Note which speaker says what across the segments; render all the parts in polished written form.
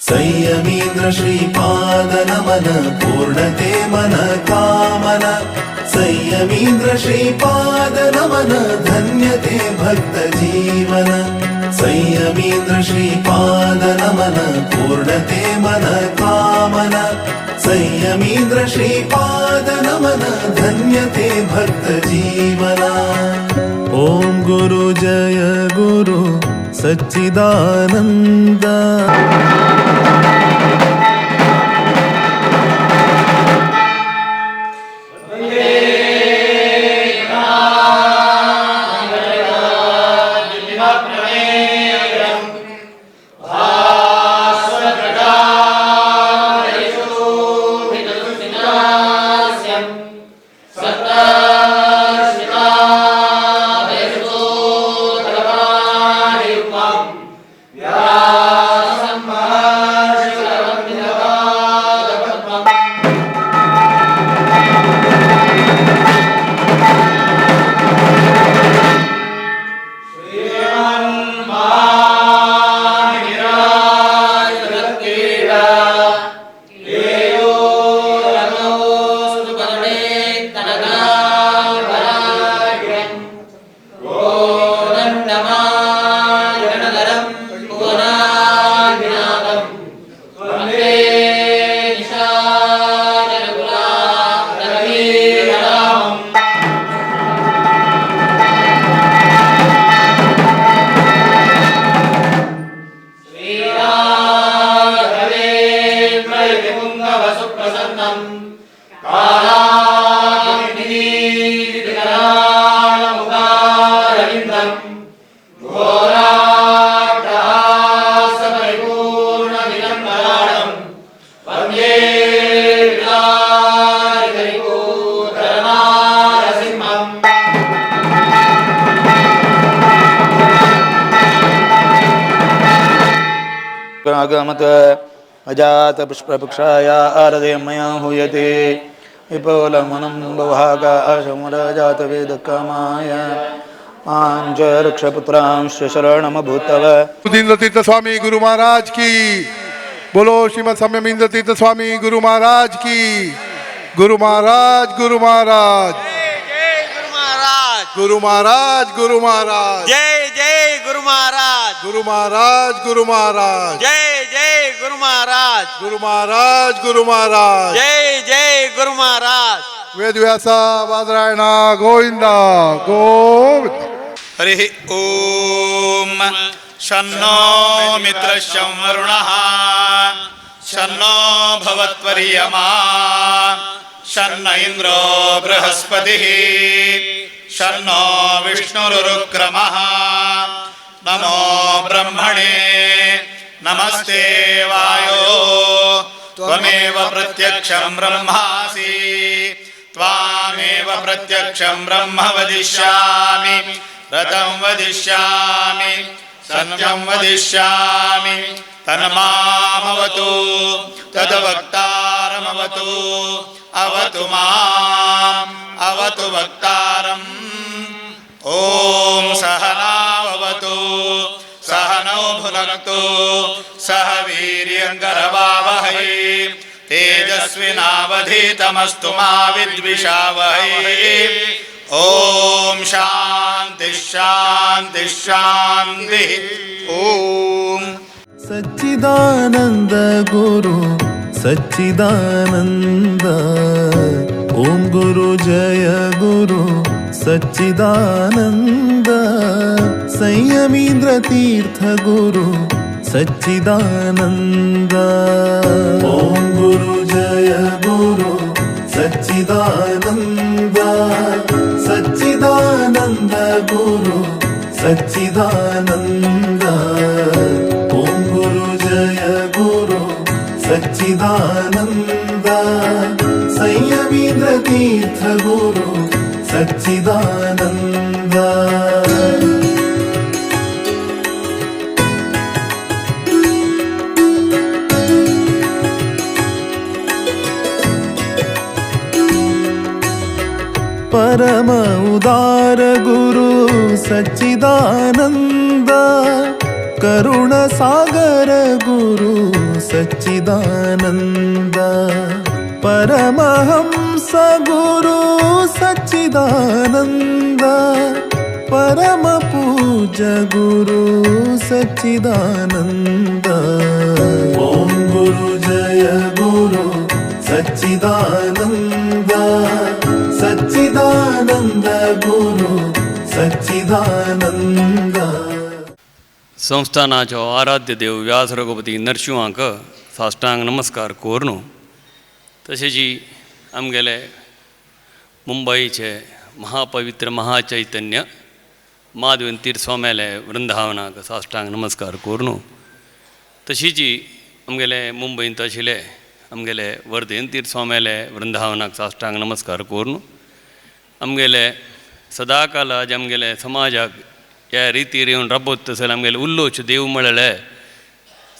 Speaker 1: संयमीन्द्र श्रीपाद नमन पूर्णते मन कामना। संयमीन्द्र श्रीपाद नमन धन्यते भक्त जीवन। संयमीन्द्र श्रीपाद नमन पूर्णते मन कामना। संयमीन्द्र श्रीपाद नमन धन्यते भक्त जीवन। ॐ गुरु जय गुरु सच्चिदानंद।
Speaker 2: आगमत अजात पुष्पपक्षाय आरदयमया हूयते विपुलमनं भवाकाशमुरजातवेदकामाय मां च रक्षपुत्रांश्च शरणमभूतव।
Speaker 3: इंद्र तीर्थ स्वामी गुरु महाराज की बोलो। श्रीमद सम्यम इंद्र तीर्थ स्वामी गुरु महाराज की। गुरु महाराज गुरु महाराज
Speaker 4: जय गुरु महाराज
Speaker 3: गुरु महाराज गुरु महाराज
Speaker 4: जय जय गुरु महाराज
Speaker 3: गुरु महाराज गुरु महाराज
Speaker 4: जय जय गुरु महाराज
Speaker 3: गुरु महाराज गुरु महाराज
Speaker 4: जय जय गुरु महाराज।
Speaker 3: वेद व्यासा बादरायणा गोविंदा गोविंद।
Speaker 5: हरि ओम। शन्नो मित्रशं वरुणः शन्नो भवत्वर्यमा शन्न इन्द्रो बृहस्पतिः शन्नो विष्णुरुक्रमः। नमो ब्रह्मणे नमस्ते वायो त्वमेव प्रत्यक्षं ब्रह्मासि त्वामेव प्रत्यक्षं ब्रह्म वदिष्यामि रतं वदिष्यामि सत्यं वदिष्यामि तन्मामवतु तद्वक्तारमवतु अवतु माम् अवतु वक्तारम्। ॐ सहनावतु सहनौ भुनक्तु सह वीर्यं करवावहै तेजस्विनावधीतमस्तु मा विद्विषावहै। ॐ शान्ति शान्ति शान्तिः। ॐ
Speaker 1: सच्चिदानंद गुरु सच्चिदानंद। ॐ गुरु जय गुरु सच्चिदानंद। संयमीन्द्र तीर्थ गुरु सच्चिदानंद। ॐ गुरु जय गुरु सच्चिदानंद। सच्चिदानंद गुरु सच्चिदानंद। ॐ गुरु जय गुरु सच्चिदानंद। संयमीन्द्र तीर्थ गुरु सच्चिदानंद। परम उदार गुरु सच्चिदानंद। करुणसागर गुरु सच्चिदानंद परमहंस गुरु सच्चिदानंद परम पूज्य गुरु सच्चिदानंद। ओम गुरु जय गुरु सच्चिदानंद सच्चिदानंद गुरु सच्चिदानंद।
Speaker 6: संस्थानाचो आराध्य देव व्यास रघुपती नरशिंवाक साष्टांग नमस्कार कोरनू। तशेंच आमगेले मुंबईचे महापवित्र महाचैतन्य माधवन तीर्थ स्वाम्याले वृंदावनाक साष्टांग नमस्कार कोरनू। तशीच आमगेले मुंबयंत आशिल्ले आमगेले वर्धेन तीर्थ स्वाम्याले वृंदावनाक साष्टांग नमस्कार कोरनू। आमगेले सदाकाल आज आमगेले समाजाक ह्या रितीर येवन राबोत तसले आमगेले उल्लोच देव म्हळ्ळे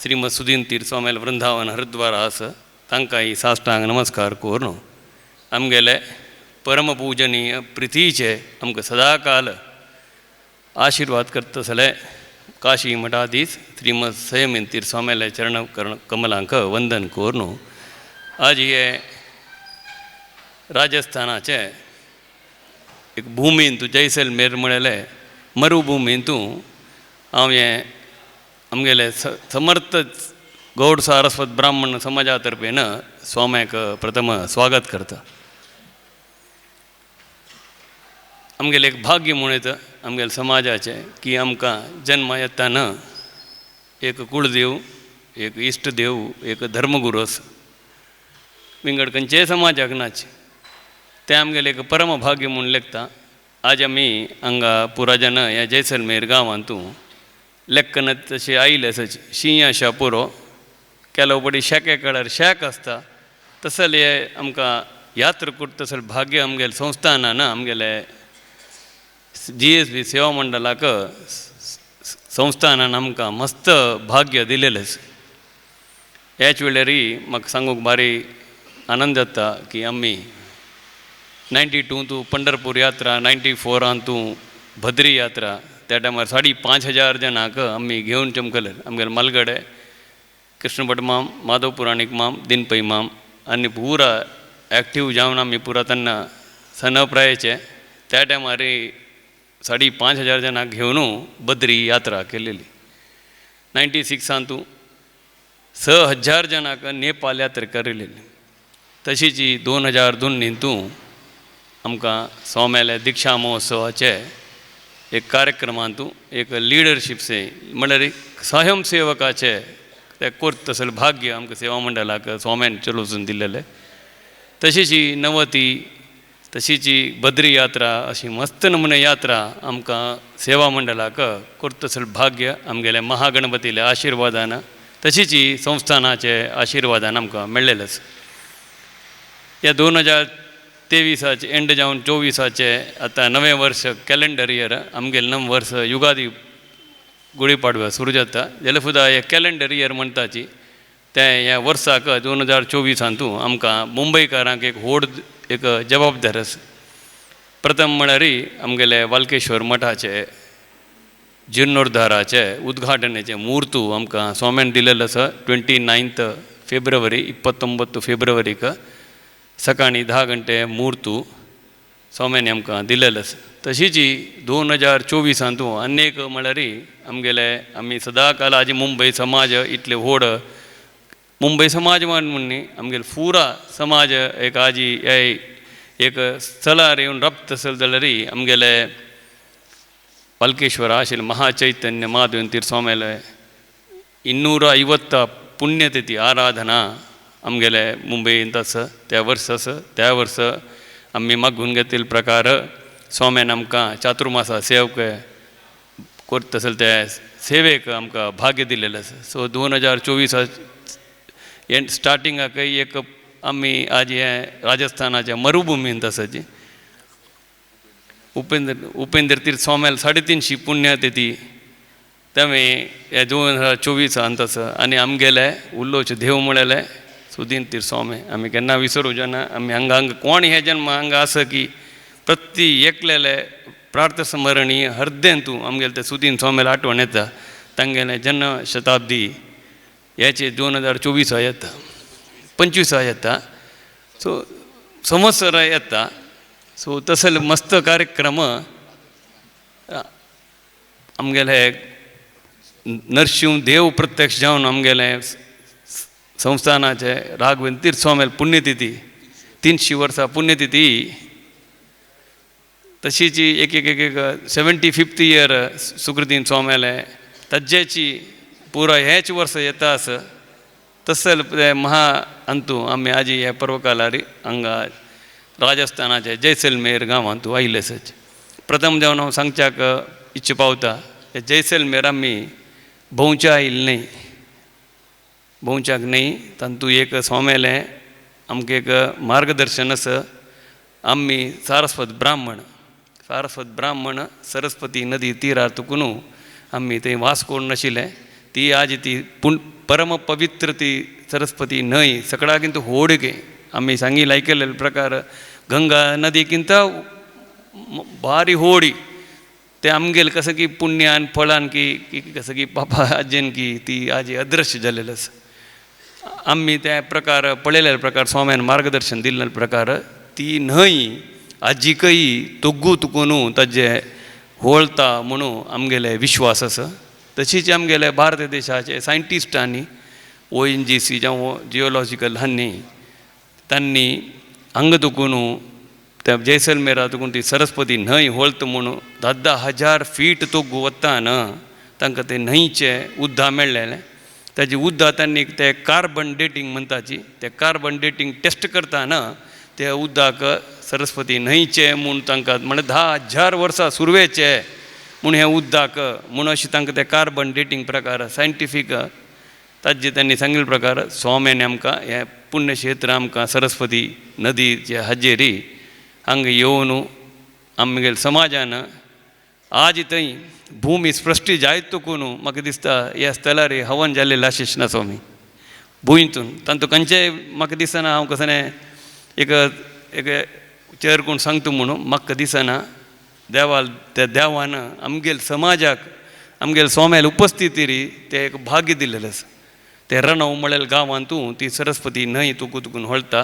Speaker 6: श्रीमद सुदीन तीर्थ स्वाम्याले वृंदावन हरिद्वार आसा तांकां ही साष्टांग नमस्कार कोरनू। आमगेले परमपूजनीय प्रितीचे आमकां सदाकाल आशीर्वाद करतसले काशी मठाधीश श्रीमद संयमीन तीर्थ स्वाम्याले चरण कमलांक वंदन कोरनू। आज हे राजस्थानाचे एक भुमींत जैसलमेर म्हळेले मरुभुमींत हांव हें आमगेले समर्थ गौड सारस्वत ब्राह्मण समाजा तर्फेन स्वाम्याक प्रथम स्वागत करता। आमगेलें एक भाग्य म्हूण येता आमगेले समाजाचें की आमकां जन्मा येताना एक कुळदेव, एक इश्ट देव, एक धर्मगुरू आसा। विंगड खंयचेय समाजाक नाच तें आमगेलें एक परम भाग्य म्हूण लेखता। आज आमी हांगा पुराजन ह्या जैसलमेर गांवांतू लेखन तशें आयिल्लें आसा शीं आशा पुरो केलो पडी शेके कळर शेक आसता तसले आमकां यात्रा करता तसलें भाग्य आमगेले संस्थानान आमगेले GSB सेवा मंडळाक संस्थानान आमकां मस्त भाग्य दिलेलें आसा। ह्याच वेळार म्हाका सांगूंक भारी आनंद जाता की आमी 92 तूं पंढरपूर यात्रा, 94 तूं भद्री यात्रा, त्या टायमार 5,500 जाणांक आमी घेवन चमकले। आमगेले मालगडे कृष्णभट माम, माधव पुराणीक माम, दिनपै माम आनी पुरा एक्टीव जावन आमी पुरा तेन्ना सनप्रायेचे त्या टायमार 5,500 जाणांक घेवन बद्री यात्रा केलेली। 96 तूं 6,000 जाणांक नेपाल यात्रा केलेली। तशीच 2002 तूं आमकां स्वाम्याले दीक्षा महोत्सवाचे एक कार्यक्रमांतू एक लिडरशीपसे म्हणल्यार एक स्वयंसेवकाचे ते कोर्त तसलें भाग्य आमकां सेवा मंडळाक स्वाम्यान चलोवचून दिलेलें। तशीच नवती, तशीच बद्री यात्रा अशी मस्त नमुने यात्रा आमकां सेवा मंडळाक कोर्त तसलें भाग्य आमगेले महागणपतीले आशिर्वादान तशीच संस्थानाचे आशिर्वादान आमकां मेळ्ळेलें आसा। ह्या 2023 एंड जावन 24 आतां नवें वर्स कॅलेंडर इयर आमगेलें नवें वर्स युगादी गुडी पाडव्या सुरू जाता जाल्यार सुद्दां हें कॅलेंडर इयर म्हणटाची तें ह्या वर्साक 2024 आमकां मुंबयकारांक एक व्हड एक जबाबदार आसा। प्रथम म्हळ्यार आमगेले वालकेश्वर मठाचे जिर्णोद्धाराचे उद्घाटनाचे म्हूर्त आमकां स्वाम्यान दिलेलो आसा 29 फेब्रुवारी 29 फेब्रुवारीक सकाळीं 10 घंटे म्हूर्त स्वाम्यान आमकां दिलेलो आसा। तशीच 2024 आनी एक म्हळ्यार आमगेले आमी सदांकाल आज मुंबय समाज इतले व्हड मुंबय समाज म्हण न्ही आमगेले पुरा समाज एक आजी एक स्थलार येवन राबता आसले जाल्यार आमगेले वालकेश्वर आशिल्ले महाचैतन्य माधवन तीर्थ स्वाम्याले 250 पुण्यतिथी आराधना आमगेले मुंबयंत आसा त्या वर्स आसा। त्या वर्स आमी मागून घेतिल्ले प्रकार स्वाम्यान आमकां चातुर्मासा सेवक करता आसले त्या सेवेक आमकां भाग्य दिलेलें आसा। सो 2024 एंड स्टार्टिंगाक एक आमी आज हें राजस्थानाच्या मरुभुमींत आसाची उपेंद्र तीर्थ स्वाम्याले 350 पुण्यतिथी तेमी हे 2024 आसा आनी आमगेले उल्लोच देव म्हळेले सुदीन तीर्थ स्वामी आमी केन्ना विसरूं जायना। आमी हांगा हांगा कोण हे जन्म हांगा आसा की प्रति एकलेले प्रार्थस्मरणीय हरदें तूं आमगेले ते सुदीन स्वाम्याले आठवण येता। तांगेलें जन्म शताब्दी ह्याचे 2024 येता 25 येता सो संवत्सर येता. सो तसले मस्त कार्यक्रम आमगेले नरशिंव देव प्रत्यक्ष जावन आमगेले संस्थानाचे राघवेंद्र तीर्थ स्वामी पुण्यतिथी 300 वर्सां पुण्यतिथी तशीच एक एक एक 75th year सुकृतीन स्वामीले तज्जेची पुरा हेच वर्स येता आसा. तसले महा अंतू आमी आजी ह्या पर्वकालारी हांगा राजस्थानाचे जैसलमेर गांवांतू आयिल्ले आसात. प्रथम जावन हांव सांगच्याक इच्छा पावता जैसलमेर आमी भोंवच्या आयिल्ले न्हय, भोंवच्याक न्हय, तांतू एक स्वामीलें आमकां एक मार्गदर्शन आसा. आमी सारस्वत ब्राह्मण, सारस्वत ब्राह्मण सरस्वती नदी तिरार तुकून आमी थंय वास करून नाशिल्लें. ती आज ती पूण परम पवित्र ती सरस्वती न्हंय सगळ्याकिंत होडके आमी सांगी आयकल्ले प्रकार गंगा नदीकिंत भारी होडी ते आमगेले कसं की पुण्यान फळान की कसं की पापा आजेन की ती आजी अदृश्य जालेली आसा. आमी त्या प्रकार पळयलेले प्रकार स्वाम्यान मार्गदर्शन दिल्ले प्रकार ती न्हंय आजीकय तोग्गू तुकून ताजे होळता म्हणून आमगेले विश्वास आसा. तशीच आमगेले भारत देशाचे सायंटिस्टांनी ONGC जावं जियोलॉजिकल हांणी तांणी हांगा तुकून त्या जैसलमेरा तुकून ती सरस्वती न्हंय होळत म्हणून 10,000 फीट तोग्गू वता तांकां ते न्हंयचे उद्दा मेळ्ळेलें. ताजी उद्दा तांणी ते कार्बन डेटींग म्हणटाची ते कार्बन डेटींग टेस्ट करतना ते उद्दाक सरस्वती न्हंयचे म्हूण तांकां म्हणल्यार 10,000 वर्सां सुरवेचे म्हूण हें उद्दाक म्हूण अशें तांकां ते कार्बन डेटींग प्रकार सायंटिफीक ताजे तांणी सांगिल्ले प्रकार स्वाम्यान आमकां हें पुण्यक्षेत्र आमकां सरस्वती नदीचे हाजेरी हांगा येवन आमगेले समाजान आज थंय भूमी सृश्टी जायत तुकून म्हाका दिसता ह्या स्थलार हवन जाल्लें आशिश ना स्वामी भुंयतून तांतूं खंयचेय म्हाका दिसना हांव कसलें एक एक चेर कोण सांगता म्हणून म्हाका दिसना. देवाल त्या देवान आमगेले समाजाक आमगेले स्वाम्याले उपस्थिती री तें एक भाग्य दिल्लें आसा. ते रणव म्हळ्यार गांवांतू ती सरस्वती न्हंय तुकू तुकून होळता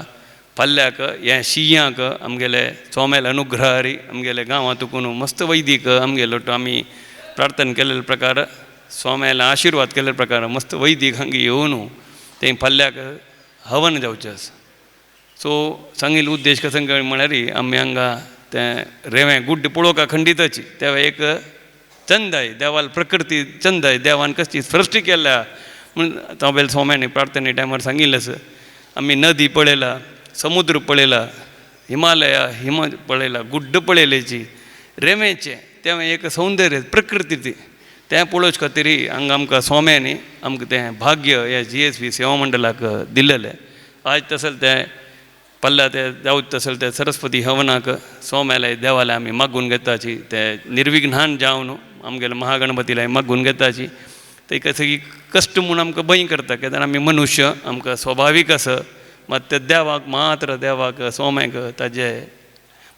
Speaker 6: फाल्याक ह्या शिंयाक आमगेले स्वाम्याले अनुग्रहारी आमगेले गांवांत तुकून मस्त वैदीक आमगेलो आमी प्रार्थना केल्ले प्रकार स्वाम्याले आशिर्वाद केल्ले प्रकार मस्त वैदीक हांगा येवन ते फाल्याक हवन जावचें आसा. सो सांगिल्लो उद्देश कसो म्हळ्यार आमी हांगा तें रेंवें गुड्ड पळोवंक खंडिताची तें एक चंद आहे देवाल प्रकृती चंद आहे देवान कसली सृश्टी केल्या म्हूण ताबेल स्वाम्यानी प्रार्थने टायमार सांगिल्लें आसा. आमी नदी पळयला, समुद्र पळयला, हिमालया हिम पळयला, गुड्ड पळयलेची रेंवेचें तें एक सौंदर्य प्रकृती ती तें पळोवचे खातीर हांगा आमकां स्वाम्यांनी आमकां तें भाग्य ह्या GSV सेवा मंडळाक दिल्लेलें. आज तसलें तें पल्ला ते जावं तसलें ते सरस्वती हवनाक स्वाम्याले देवाले आमी मागून घेताची ते निर्विघ्नान जावन आमगेले महागणपतीला मागून घेताची. ते कसं की कश्ट म्हूण आमकां भंय करता कित्याक आमी मनुष्य आमकां स्वाभावीक आसा मात त्या देवाक मात्र देवाक स्वाम्याक ताजे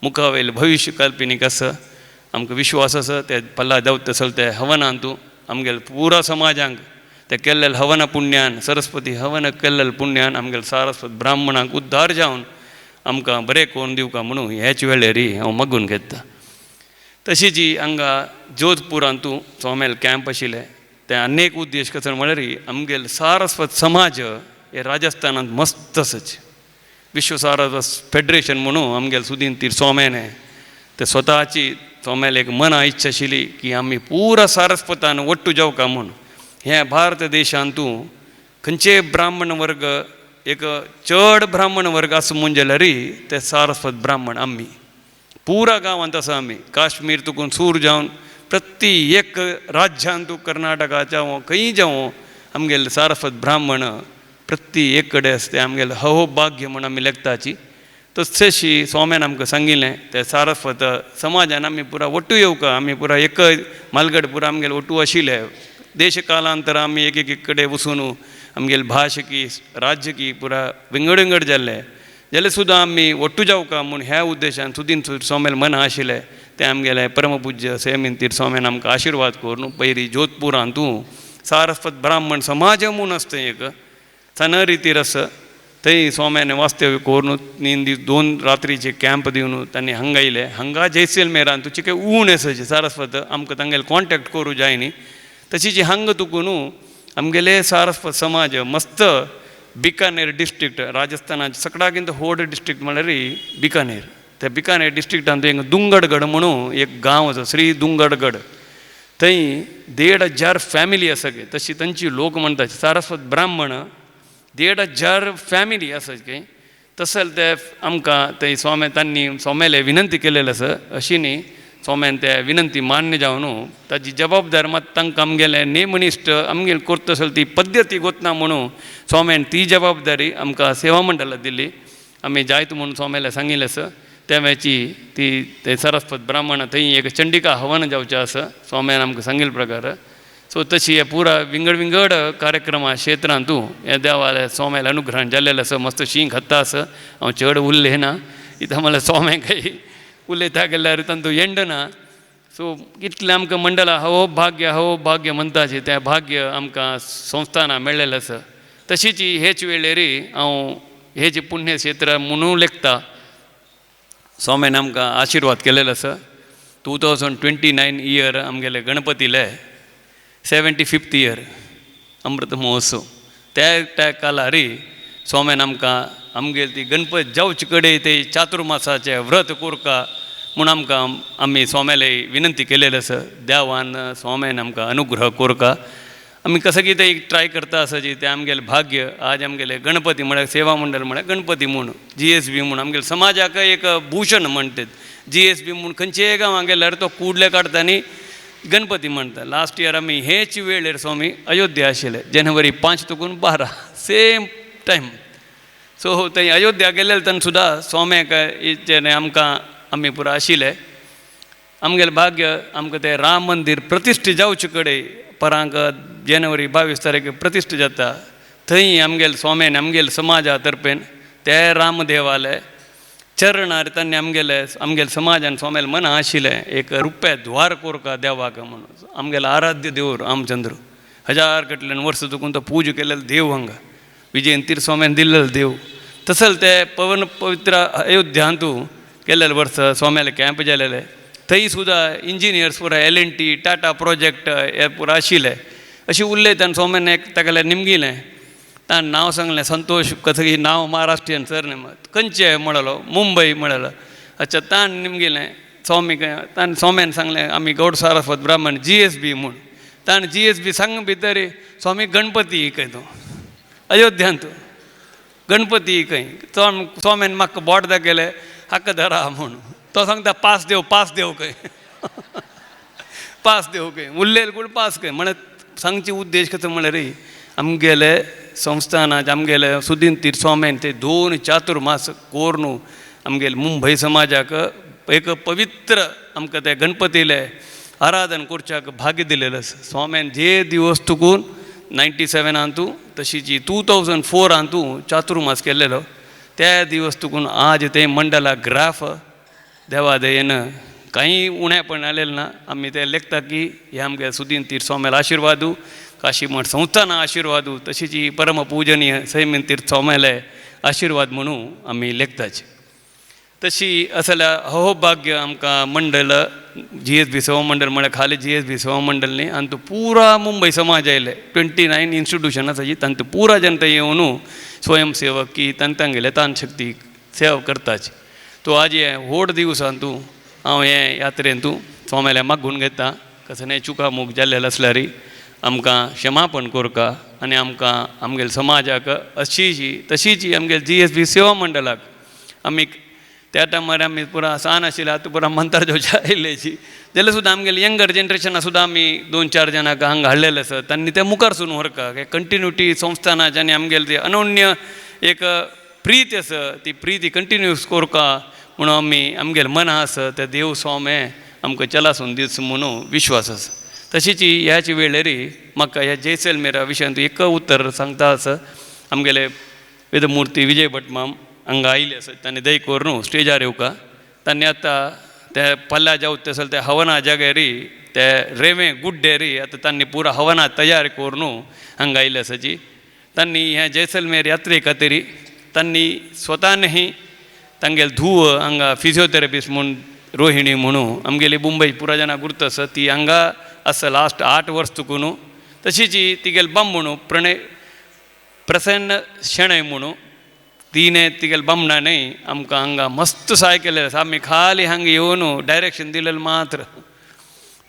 Speaker 6: मुखावयलें भविश्य काल्पनीक आसा आमकां विश्वास आसा ते पल्ला जावं तसलें ते हवनांतू आमगेले पुरा समाजांक ते केल्लेले हवन पुण्यान सरस्वती हवन केल्लेले पुण्यान आमगेले सारस्वत ब्राह्मणांक उद्धार जावन आमकां बरें करून दिवका म्हणून ह्याच वेळेर हांव मागून घेता. तशीच हांगा जोधपुरांतू स्वाम्याले कॅम्प आशिल्ले ते अनेक उद्देश कसो म्हळ्यार आमगेले सारस्वत समाज हे राजस्थानांत मस्त आसाच. विश्व सारस्वत फेडरेशन म्हणून आमगेले सुदीन तीर स्वाम्याने ते स्वताची स्वाम्याले एक मना इच्छा आशिल्ली की आमी पुरा सारस्वतान ಒಟ್ಟು जावका म्हूण. हें भारत देशांतू खंयचे ब्राह्मण वर्ग एक चड ब्राह्मण वर्ग आसा म्हूण जाल्यार ते सारस्वत ब्राह्मण आमी पुरा गांवांत आसा. आमी काश्मीर तुकून सूर जावन प्रति एक राज्यांतू कर्नाटका जावं खंय जावं आमगेले सारस्वत ब्राह्मण प्रति एक कडेन आसा ते आमगेले अहोभाग्य म्हूण आमी लेखताची. तशेंशी स्वाम्यान आमकां सांगिल्लें ते सारस्वत समाजान आमी पुरा ಒಟ್ಟು येवका आमी पुरा एक मालगड पुरा आमगेले ಒಟ್ಟು आशिल्ले. देश कालांतर आमी एक एक कडेन वचून आमगेले भाशकी राज्यकी पुरा विंगड विंगड जाल्ले जाल्यार सुद्दां आमी ಒಟ್ಟು जावका म्हूण ह्या उद्देशान सुदीन स्वाम्याले मना आशिल्लें. ते आमगेले परमपूज्य संयमीन तीर्थ स्वाम्यान आमकां आशिर्वाद करून पयली जोधपुरांतू सारस्वत ब्राह्मण समाज म्हूण आसता एक सन रितीर आसा थंय स्वाम्यान वास्तव्य करून 3 दीस 2 रात्रीचे कॅम्प दिवन तांणी हांगा येयले. हांगा जैसलमेरान तुचे काय ऊन आसा सारस्वत आमकां तांगेले कॉन्टेक्ट करूं जाय न्ही तशीच हांगा तुका न्हू आमगेले सारस्वत समाज मस्त बिकानेर डिस्ट्रिक्ट राजस्थानाचे सगळ्याकिंत व्हड डिस्ट्रिक्ट म्हणल्यार बिकानेर. त्या बिकानेर डिस्ट्रिक्टांत एक दुंगडगड म्हणून एक गांव आसा श्री दुंगडगड थंय 1500 फॅमिली आसा गे तशी तांची लोक म्हणटा सारस्वत ब्राह्मण 1500 फॅमिली आसा गे तशें ते आमकां थंय स्वामी तांणी स्वाम्याले विनंती केलेली आसा अशी न्ही स्वाम्यान ते विनंती मान्य जावन ताजी जबाबदार मात तांकां आमगेले नेमनिश्ट आमगेले करता आसली ती पद्दती गोतना म्हणून स्वाम्यान ती जबाबदारी आमकां सेवा मंडळाक दिली. आमी जायत म्हणून स्वाम्याले सांगिल्लें आसा त्या वेळची ती ते सरस्वत ब्राह्मण थंय एक चंडिका हवन जावचें आसा स्वाम्यान आमकां सांगिल्ले प्रकार. सो तशी हे पुरा विंगड विंगड कार्यक्रमा क्षेत्रांतू हे देवाले स्वाम्याले अनुग्रहान जाल्लेलें आसा. मस्त शीं खाता आसा हांव चड उल्लें ना इतां म्हणल्यार स्वाम्या काही उलयता गेल्यार तांतू एंड ना. सो इतलें आमकां मंडळां हो भाग्य हो भाग्य म्हणटाचे तें भाग्य आमकां संस्थानां मेळ्ळेलें आसा. तशीच हेच वेळेर हांव हेच पुण्यक्षेत्र म्हणून लेखता स्वाम्यान आमकां आशिर्वाद केलेलो आसा. 2029 इयर आमगेले गणपतीले 75th year अमृत महोत्सव त्या कालारी स्वाम्यान आमकां आमगेली ती गणपती जावचे कडेन ते चातुर्मासाचें व्रत कोरका म्हूण आमकां आमी स्वाम्याले विनंती केलेली आसा. देवान स्वाम्यान आमकां अनुग्रह कोरका. आमी कसं कितें एक ट्राय करता आसा जी तें आमगेलें भाग्य आज आमगेले गणपती म्हळ्यार सेवा मंडळ म्हळ्यार गणपती म्हूण GSB म्हूण आमगेले समाजाक एक भूषण म्हणटात. GSB म्हूण खंयचेय गांवां गेल्यार तो कुडले काडटा आनी गणपती म्हणटा. लास्ट इयर आमी हेच वेळेर स्वामी अयोध्या आशिल्ले जानेवारी 5 to 12 same time. सो थंय अयोध्या गेल्ले तेन्ना सुद्दां स्वाम्याक आमकां आमी पुरा आशिल्ले. आमगेलें भाग्य आमकां तें राम मंदीर प्रतिश्ठा जावचे कडेन परांक जानेवारी 22 तारीख प्रतिश्ठा जाता थंय आमगेले स्वाम्यान आमगेले समाजा तर्फेन ते रामदेवाले चरणार तांणी आमगेले आमगेले समाजान स्वाम्याले मना आशिल्लें एक रुप्या द्वार कोरका देवाक म्हणून आमगेलो आराध्य देव रामचंद्र 1000 कटल्यान वर्सां चुकून तो पूजा केलेलो देव हांगा विजयन तीर्थ स्वाम्यान दिल्लेलो देव तसंच ते पवन पवित्र अयोध्यांतू केल्लेले वर्स स्वाम्याले कॅम्प जालेले थंय सुद्दां इंजिनियर्स पुरा L&T Tata project हे पुरा आशिल्ले अशें उलयता आनी स्वाम्यान एक तागेलें निमगिलें ताणें नांव सांगलें संतोष कसं नांव महाराष्ट्रीयन सर खंयचें म्हणलो मुंबय म्हणलो. अच्छा ताणें निमगिलें स्वामी ताणें स्वाम्यान सांगलें आमी गौड सारस्वत ब्राह्मण GSB म्हूण ताणें GSB सांग भितर स्वामी गणपती खंय तो अयोध्यांत गणपती खंय स्वाम्यान म्हाका बोट दाखयलें हाका धरा म्हूण तो सांगता पास देव पास देव खंय पास देव खंय उल्लेल कोण पास खंय म्हळ्यार सांगचे उद्देश कसो म्हळ्यार आमगेले संस्थानाचे आमगेले सुदीन तीर्थ स्वाम्यान ते 2 चातुर्मास कोरून आमगेले मुंबय समाजाक एक पवित्र आमकां ते गणपतीले आराधन करच्याक भाग्य दिलेलें आसा. स्वाम्यान जे दिवस तुकून 97 हातूं तशीच 2004 हातूं चातुर्मास केल्लेलो त्या दिवस तुकून आज ते मंडला ग्राफ देवा दयेन कांय उणेपण आलेलें ना. आमी ते लेखता की हे आमगे सुदीन तीर्थ स्वाम्याले आशिर्वादू काशी मठ संस्थाना आशिर्वादू तशीच ही परम पूजनीय संयमीन तीर्थ स्वाम्याले आशिर्वाद म्हणून आमी लेखताचे. तशी असल्या हो भाग्य आमकां मंडळ GSB सेवा मंडळ म्हळ्यार खाली GSB सेवा मंडळ न्ही आनी तो पुरा मुंबय समाज आयले 29 इन्स्टिट्यूशन आसा जी तांतू पुरा जनता येवन स्वयंसेवक की तांकां तांगेले तान शक्ती सेवा करताची. तो आज हे व्हड दिवसान तूं हांव हे यात्रेन तूं स्वाम्याले मागून घेता कसं न्ही चुकामूक जाल्लें आसल्यार आमकां क्षमापण कोरका आनी आमकां आमगेले समाजाक अशीची तशीची आमगेले GSB सेवा मंडळाक आमी त्या टायमार आमी पुरा सान आशिल्ले आतां पुरा मंत्रार जेवच्या आयिल्ल्याची जाल्यार सुद्दां आमगेले यंगर जनरेशना सुद्दां आमी 2-4 जाणांक हांगा हाडलेले आसा तांणी ते मुखार सून व्हरका कंटिन्युटी संस्थानाचे आनी आमगेले ते अनन्य एक प्रीती आसा ती प्रीती कंटिन्यूस कोरका म्हणून आमी आमगेले मना आसा ते देव स्वामे आमकां चलासून दीस म्हणून विश्वास आसा. तशीच ह्याच वेळेर म्हाका ह्या जैसलमेरा विशयांत एक उत्तर सांगता आसा. आमगेले वेदमूर्ती विजय भट माम हांगा आयिल्ले आसा तांणी दय करून स्टेजार येवका तांणी आतां ते पल्ल्या जावत तसल ते हवना जाग्यारी ते रेवे गुड्डेरी आतां तांणी पुरा हवना तयार करून हांगा आयिल्ले आसाची. तांणी ह्या जैसलमेर यात्रे खातीर तांणी स्वता न्ही तांगेले धूव हांगा फिजियोथेरपिस्ट म्हूण रोहिणी म्हणून आमगेली मुंबय पुरा जाणां गुर्त आसा ती हांगा आसा लास्ट 8 वर्स चुकून. तशीच तिगेले बामणू प्रणय प्रसन्न शेणय म्हणून तिणें तिगेले बामणानय आमकां हांगा मस्त सहाय केलें आसा. आमी खाली हांगा येवन डायरेक्शन दिलेलें मात्र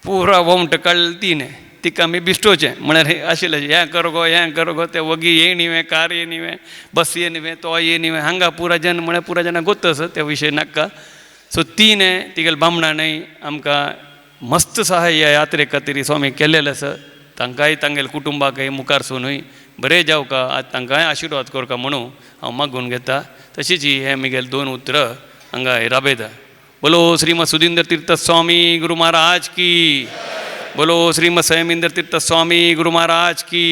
Speaker 6: पुरा वोमट काडलें तिणें, तिका आमी बिश्टोवचें म्हळ्यार हें आशिल्लें हें कर गो हें कर गो तें वगी ये न्ही कार ये न्ही बस ये न्ही तो ये न्ही हांगा पुरा जन म्हळ्यार पुरा जाणां गोत्त आसा त्या विशय नाका. सो तिणें तिगेले बामणानय आमकां मस्त सहाय ह्या यात्रे खातीर स्वामी केल्लेलें आसा. तांकांय तांगेले कुटुंबाकय मुखार सुनूय बरें जावका आज तांकांय आशिर्वाद करका म्हणून हांव मागून घेता. तशीच हें म्हगेलें 2 उतरां हांगा राबयता. बोलो श्रीमद सुधींद्र तीर्थ स्वामी गुरु महाराज की, बोलो श्रीमद संयमेंद्र तीर्थ स्वामी गुरु महाराज की,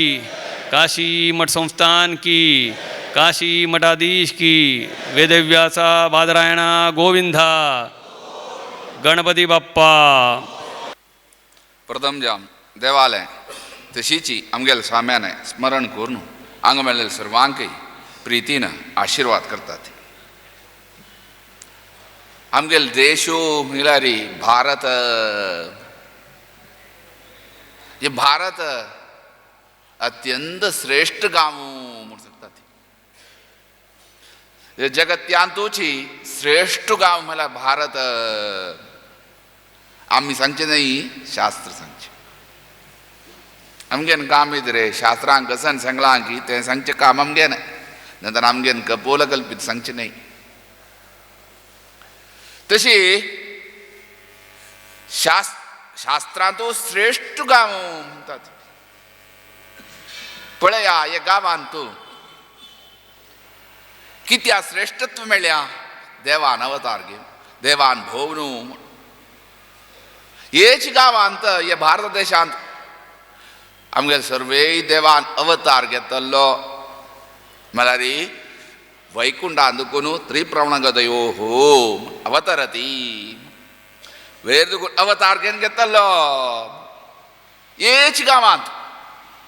Speaker 6: काशी मठ संस्थान की, काशी मठाधीश की, वेदव्यासा बादरायणा गोविंदा, गणपती बाप्पा.
Speaker 7: प्रथम जाम देवालय तशीची आमगेले स्वाम्याने स्मरण करून हांगा मेळ्ळेले सर्वांकय प्रितीन आशिर्वाद करतात. आमगेले देशो म्हणल्यार भारत, हे भारत अत्यंत श्रेष्ठ गांव म्हणून शकतात. जगत्यांतूची श्रेष्ठ गांव म्हणल्यार भारत. आमी सांगचें न्ही, शास्त्र सांगचें. आमगेन काम येत रे शास्त्रांक कसन सांगलां की तें सांगचें काम आमगेन, नंतर आमगेन कपोल कल्पीत सांगचें न्ही. तशी शास्त्रांतू श्रेष्ठ गांव म्हणटात. पळया ह्या गांवांत तूं कित्या श्रेष्ठत्व मेळ्ळ्या देवान अवतार घेवन देवान भोवनू हेच गांवांत हे भारत देशांत आमगेले सर्वेय देवान अवतार घेतलो म्हळ्यार वैकुंठांत दुकून त्रिप्रवणगतयो हो अवतरती वेर दुकून अवतार घेवन घेतलो हेच गांवांत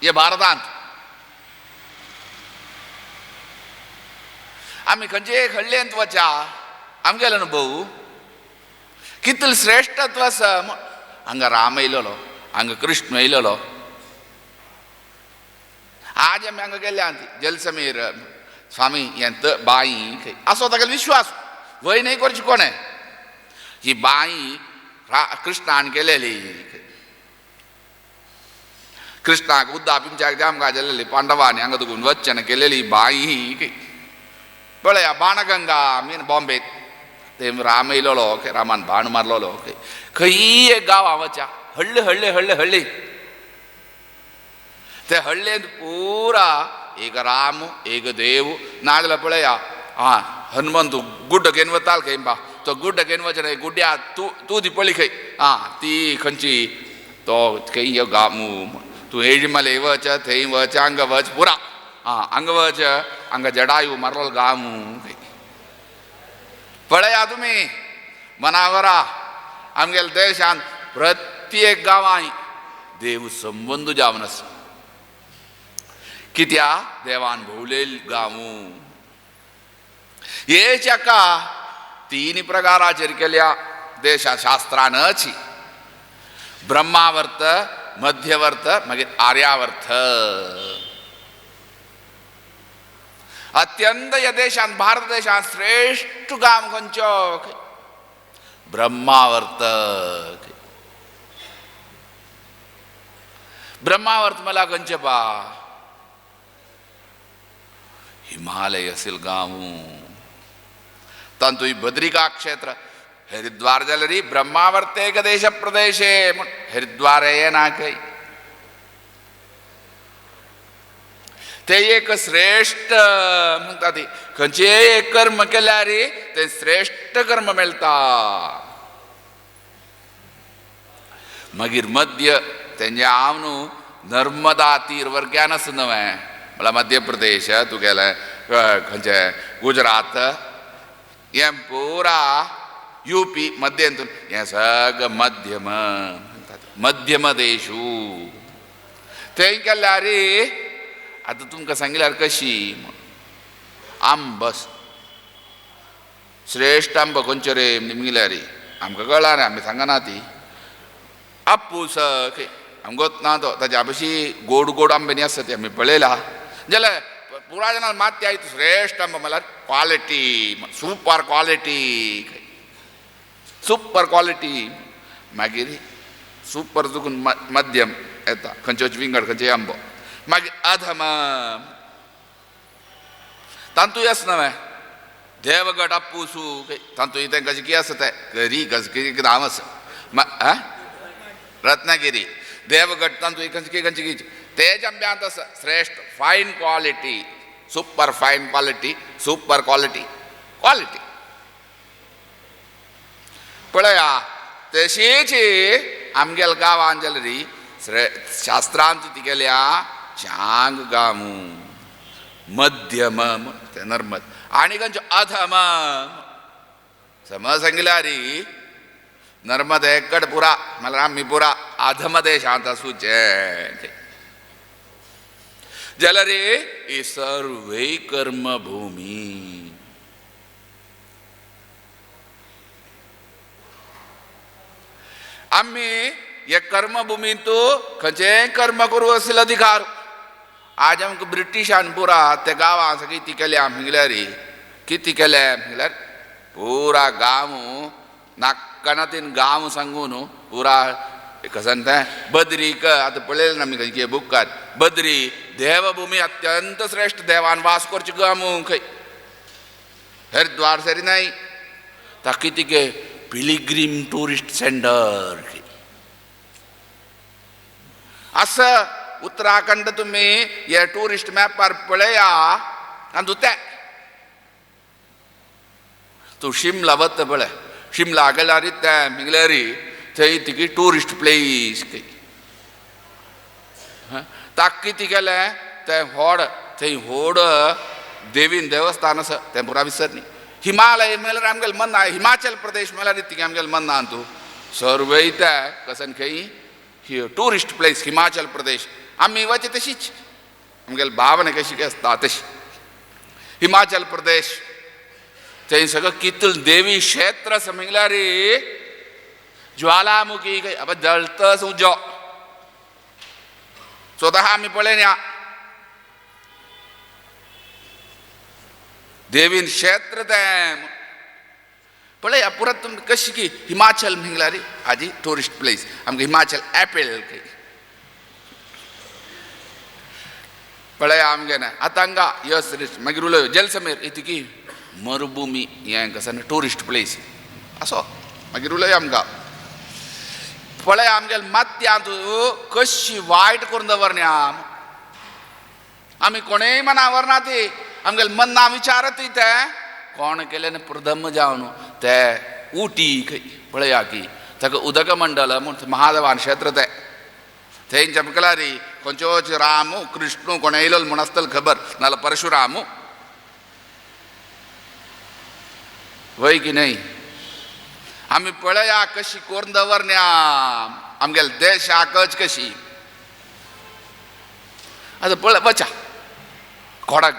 Speaker 7: हे भारतांत. आमी खंयचे हळ्ळेंत वचा आमगेलो न्हू भाऊ कितलें श्रेश्ठत्व आसा. हांगा राम येयलेलो, हांगा कृष्ण येयलेलो. आज आमी हांगा गेल्या जलसमीर स्वामी हें बांय खंय आसो तागेलो विश्वास वय न्हय करची कोणें ही बांय कृष्णान केलेली. कृष्णाक उद्दा पिंच्याक जामकां जालेली पांडवांनी हांगा तुकून वचन केलेली बांय. पळया बाणगंगा आमी बॉम्बे ते राम येयलेलो रामान बाण मारलेलो. खंयी एक गांव वचा हळ्ळी हळ्ळी हळ्ळी हळ्ळी ते हळ्ळेंत पुरा एक राम एक देव नाजाल्यार पळया आं हनुमंत गुड्ड घेवन वतालो खंय बा तो गुड्ड घेवन वचना गुड्ड्या तूं तूं ती पळय खंय आं ती खंयची तो खंय गांव तूं एजमले वच थंय वच हांगा वच पुरा आं हांगा वच हांगा जडायू मारलो गांव. पळया तुमी मनावरा आमगेले देशांत प्रत्येक गांवांनी देव संबंद जावन आसा. कित्या देवान भोवलेल गांव हेच हाका 3 प्रकाराचेर केल्या देशा शास्त्रानच, ब्रह्मावर्त, मध्यवर्त, मागीर आर्यावर्त. अत्यंत ह्या देशांत भारत देशांत श्रेश्ठ गांव खंयचो ब्रह्मावर्त. ब्रह्मावर्त म्हणल्यार खंयचें पा हिमालय असेल गांव. तातूंत बद्रिका क्षेत्र हरिद्वार जाल्यार ब्रह्मावर्त एक देश प्रदेशे म्हूण हरिद्वार येना खंय ते एक श्रेश्ठ म्हणटा ती खंयचेय एक कर्म केल्यार तें श्रेश्ठ कर्म मेळटा. मागीर मध्य तेंजे हांव न्हू नर्मदा तीर वर्ग्यान आसा नवें म्हळ्यार मध्य प्रदेश तुगेलें खंयचें गुजरात हें पुरा युपी मध्यंतून हें सगळें मध्यम म्हणटात मध्यम देशू थंय केल्यार रे आतां तुमकां सांगल्यार कशी आंबस श्रेश्ठ आंबो खंयचो रे निमगिल्यार रे आमकां कळना रे आमी सांगना ती आपूस खंय आमगोत ना तो ताच्या पशी गोड गोड आंबे न्ही आसता ते आमी पळयला जाल्यार पुरा जाणां मात ते श्रेश्ठ आंबो म्हणल्यार quality super quality super quality मागीर सुपर चुकून मध्यम येता खंयचोच विंगड खंयचोय आंबो मागीर अधम तांतूय आसा नवें देवगड आपूसू तांतूय तेंकां कितें आसा तें करी कितें नांव आसा रत्नागिरी देवगड तांतूय खंयची खंयची तेज आंब्यांत आसा श्रेश्ठ fine quality super fine quality super quality quality पळया तशीच आमगेल गांवान जाल्यार शास्त्रांत ती केल्या चांग गामू मध्यम ते नर्मद आनी खंयचो अधम समज सांगिल्यार नर्मद एकड पुरा म्हणल्यार आमी पुरा अधम देशांत आसूचें जाल्यार ही सर्वै कर्मभूमी आमी हे कर्मभुमींत खंयचेंय कर्म करूं आशिल्लो अधिकार आज आमकां ब्रिटिशान पुरा त्या गांवां सगळी कितें केल्या म्हणल्यार कितें केलें म्हणल्यार पुरा गांव नाकाना तीन गांव सांगू न्हू पुरा कसन तें बद्रीक आतां पळयलें ना आमी खंयचे बुकार बद्री देवभुमी अत्यंत श्रेश्ठ देवान वास करचो गांव खंय हरिद्वार सरी न्हय ताका कितें गे पिलिग्रीम ट्युरिस्ट सेंटर आसा उत्तराखंड तुमी हे ट्युरिस्ट मॅपार पळया आनी तें तूं शिमला वता पळय शिमला गेल्यार तें म्हणल्यार थंय तिकी ट्युरिस्ट प्लेस खंय ताका कितें केलें तें व्हड थंय व्हड देवीन देवस्थान आसा तें पुरा विसर न्ही हिमालय म्हणल्यार आमगेलें मन ना हिमाचल प्रदेश म्हणल्यार तिगे आमगेलें मन ना तूं सर्वय ते कसन खंय ट्युरिस्ट प्लेस हिमाचल प्रदेश आमी वचे तशीच आमगेले भावना कशी आसता तशी हिमाचल प्रदेश थंय सगळं कितल देवी क्षेत्र आसा म्हणल्यार ज्वालामुखी खंय जळतस उजो स्वतः आमी पळयना देवीन क्षेत्र तें पळया पुरात तुमकां कशी की हिमाचल म्हणल्यार हाजी ट्युरिस्ट प्लेस आमकां हिमाचल एपेल खंय पळया आमगे ना आतां हांगा यस मागीर उलय जलसमेर इतकी मरुभुमी हें कसं ट्युरिस्ट प्लेस असो मागीर उलय आमकां पळय आमगेले मातयांत कशी वायट करून दवरन्या आमी कोणेय मना व्हरना ती आमगेले मना विचारत तें कोण केलें प्रथम जावन ते उटी खंय पळया की ताका उदक मंडल म्हूण महादेवान क्षेत्र तें थंय चमकला रे खंयचोच राम कृष्ण कोण येयलो म्हूण आसतलो खबर नाल्यार परशुराम वय की न्हय आमी पळया कशी करून दवरन्या आमगेले देशाकच कशी आतां पळय वचा कोडग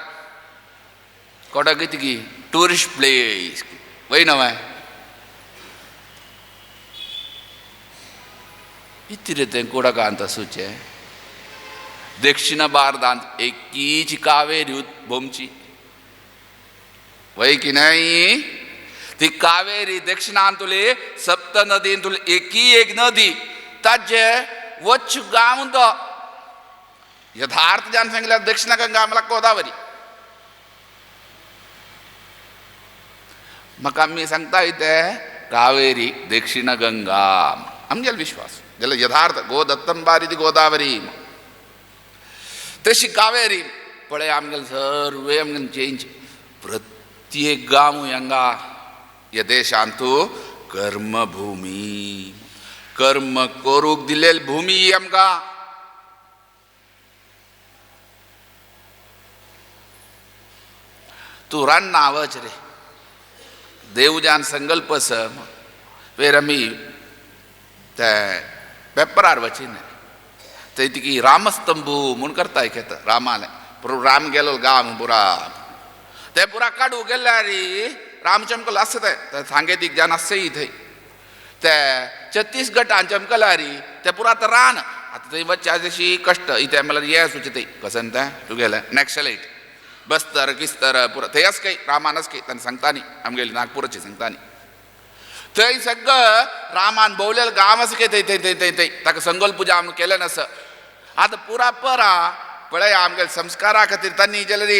Speaker 7: कोडग कितें ट्युरिस्ट प्लेस वय नवें इतलें तें कोडगांत आसूचें दक्षिण भारतांत एकीच कावेरी भोमची वय की न्हय ती कावेरी दक्षिणांतुली सप्त नदींतुली एकी एक नदी ताजे वच गांव तो यथार्थ जान सांगल्यार दक्षिण गंगा म्हणल्यार गोदावरी म्हाका आमी सांगता तें कावेरी दक्षिण गंगा आमगेलो विश्वास जाल्यार यथार्थ गोदत्तंबारी ती गोदावरी तशी कावेरी पळय आमगेले सर्वे आमगेले चेंज प्रत्येक गांव हांगा ह्या देशांत कर्मभूमी कर्म करूंक दिलेली भूमी आमकां तूं रान्ना वच रे देवजान संकल्प स वेर आमी ते पेपरार वचीन थंय तिकी रामस्तंभू म्हूण करता एक रामालें पुरो राम गेलो गांव पुरा ते पुरा काडू गेल्यार राम चमकल आसता तें सांकेतीक जान आसय थंय ते छत्तीसगढान चमकल्यार ते पुरा आतां रान आतां थंय वचच्या तशी कश्ट इतें म्हणल्यार हें सुचता कसन तें तुगेलें नॅक्सलायट बस्तर किस्तर पुरा थंय आस काय रामान आस काय तांणी सांगता न्ही आमगेली नागपुराची सांगता न्ही थंय सगळं रामान भोवलेलो गांव आसा काय थंय थंय थंय थंय थंय ताका संगोल पुजा आमी केलें नासा आतां पुरा परा पळय आमगेले संस्कारा खातीर तांणी जाल्यार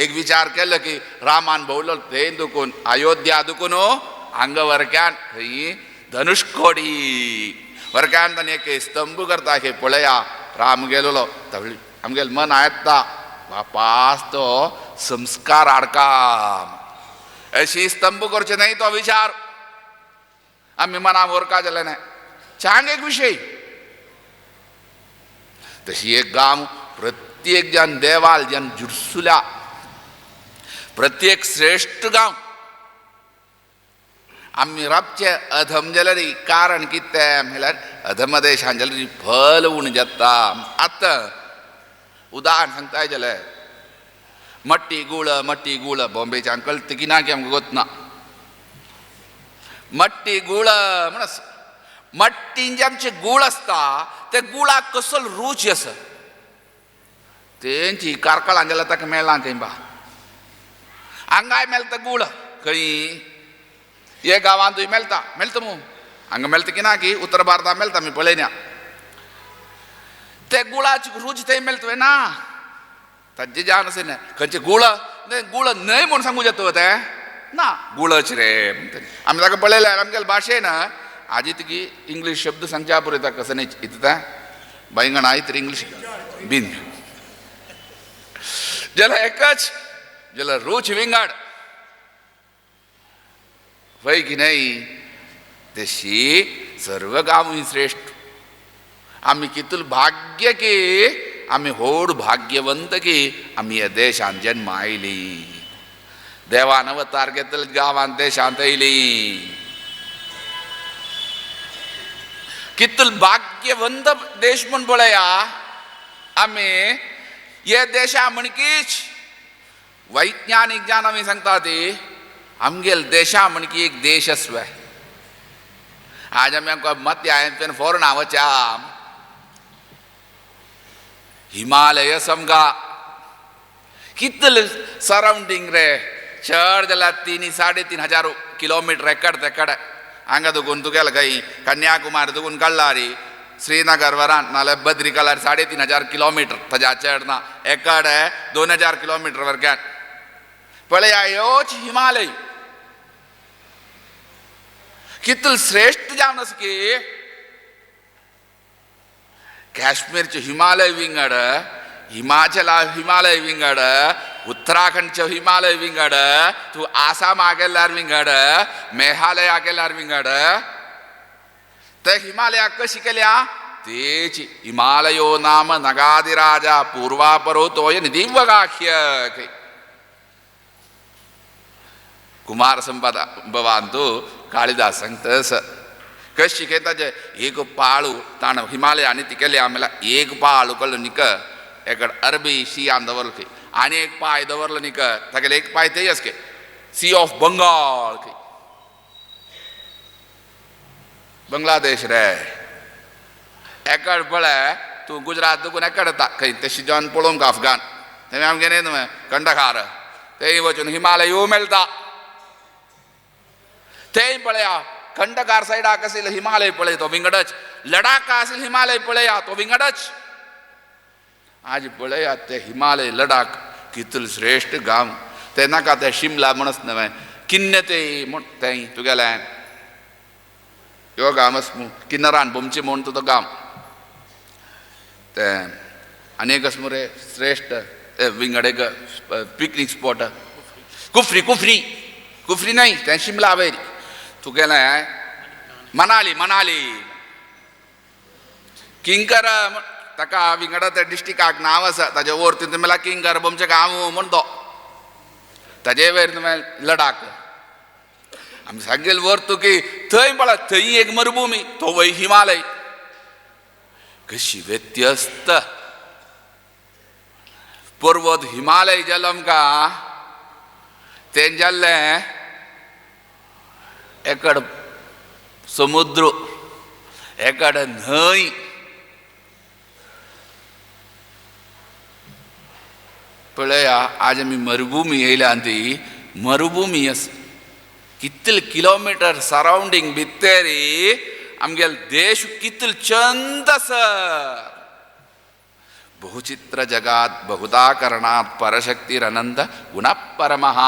Speaker 7: एक विचार केलो की रामान भोवलो थंय दुखून अयोध्या दुखून हांगा वर्ग्यान थंय धनुष्कोडी वर्ग्यान तांणी एक स्तंभ करता हे पळया राम गेलोलो तवळी आमगेले मन आयता वापास तो संस्कार आडकाम अशी स्तंभ करचे न्हय तो विचार आमी मना वरका जालें न्हय चांग एक विशय तशी एक गांव प्रत्येक जन देवाल जन जुडसुल्या प्रत्येक श्रेष्ठ गांव आमी राबचे अधम जाल्यार कारण कितें म्हणल्यार अधम देशान जाल्यार फल उण जाता. आतां उदाहरण सांगताय जाल्यार मट्टी गुळ मट्टी गुळ बॉम्बेच्या अंकल तिकी ना की आमकां गोत ना मट्टी गुळ म्हण मट्टीन जे आमचे गुळ आसता ते गुळाक कसलो रूच आसा तेंची कारकळान जाल्यार ताका मेळना खंय बा हांगाय मेळटा गुळ खंय हे गांवांतूय मेळटा मेळटा मू हांगा मेळटा की ना की उत्तर भारतांत मेळटा आमी पळयना ते गुळाची रूच थंय मेळटा ना ताजे जावन आसना खंयचे गुळ गुळ न्हय म्हूण सांगू जाता तें ना गुळच रे आमी ताका पळयल्यार आमगेले भाशेन आजी तुगी इंग्लीश शब्द सांगच्या पुरयता कसं न्हय इतता बैंगण I तर इंग्लीश बीन जाल्यार एकच जाल्यार रूच विंगड वय की न्हय तशी सर्व गांव श्रेष्ठ. आमी कितूल भाग्य की आमी होड भाग्यवंत की आमी ह्या देशान जन्म आयली देवान अवतार घेतले गांवान देशांत आयली कितूल भाग्यवंत देश म्हूण पळया आमी हे देशा म्हणकीच वैज्ञानीक ज्ञान आमी सांगता ती आमगेल देशा म्हणकी एक देश आसवे. आज आमी आमकां मत आयन फॉरन वच्या हिमालय समगा कितले सरावंडींग रे चड जाल्यार 3-3.5 हजार किलोमिटर एकड तेकड हांगा दुखून तुगेले खंय कन्याकुमारी दुखून काडला रे श्रीनगर वरान नाल्यार बद्री काडल्यार 3.5 हजार किलोमिटर ताज्या चड ना एकड 2000 किलोमिटर वर्ग्यान पळया ह्योच हिमालय कितले श्रेष्ठ जावन आसा की काश्मीरचे हिमालय विंगड हिमाचल हिमालय विंगड उत्तराखंडचे हिमालय विंगड तूं आसामा गेल्यार विंगड मेघालया गेल्यार विंगड ते हिमालया कशी केल्या तेची हिमालयो नाम नगाधिराजा पूर्वापरो तोय निधिवगाख्य कुमार संपदा भवान तूं कालिदास सांगता कशी घेता एक पाळू ताण हिमालय आनी ती केल्या म्हणल्यार एक पाळू कळ्ळो न्ही एकड अरबी शियान दवरलो खंय आनी एक पांय दवरलो न्ही तागेले एक पांय थंय आसा सी ऑफ बंगाल खंय बांगलादेश रे एकड पळय तूं गुजरात दुखून एकड येता खंय तशी जावन पळोवंक अफगान थंय आमगे न्ही न्हय कंडखार थंय वचून हिमालय मेळटा थंय पळया खंडकार सायडाक आशिल्लो हिमालय पळय तो विंगडच लडाख आशिल्लो हिमालय पळया तो विंगडच. आज पळया ते हिमालय लडाख कितलो श्रेश्ठ गांव ते नाका ते शिमला म्हणच न्हय किन्ने ते म्हण तें तुगेलें ह्यो गांव आसा मू किन्नरान बोमचे म्हूण तो गांव ते आनी एक आसा मरे श्रेश्ठ विंगड एक पिकनीक स्पॉट कुफरी कुफरी कुफरी न्हय तें शिमला वयर तुगेलें मनाली मनाली किंकर ताका विंगडा त्या डिस्ट्रिक्टाक नांव आसा ताजे वयर तितून म्हणल्यार किंकर बोमचें गांव म्हूण तो ताजे वयर तुवें लडाख. आमी सांगेल व्हरतो की थंय पळय थंय एक मरुभूमी तो वय हिमालय कशी व्यत्यस्त पर्वत हिमालय जालो आमकां तें जाल्लें एकड समुद्र एकड न्हंय पळया आज आमी मरुभूमी येयल्या ती मरुभूमी आसा कितले किलोमिटर सरावंडींग भितर आमगेलो देश कितलो चंद आसा. बहुचित्र जगात बहुधा करणात परशक्तिरनंत गुणपरमः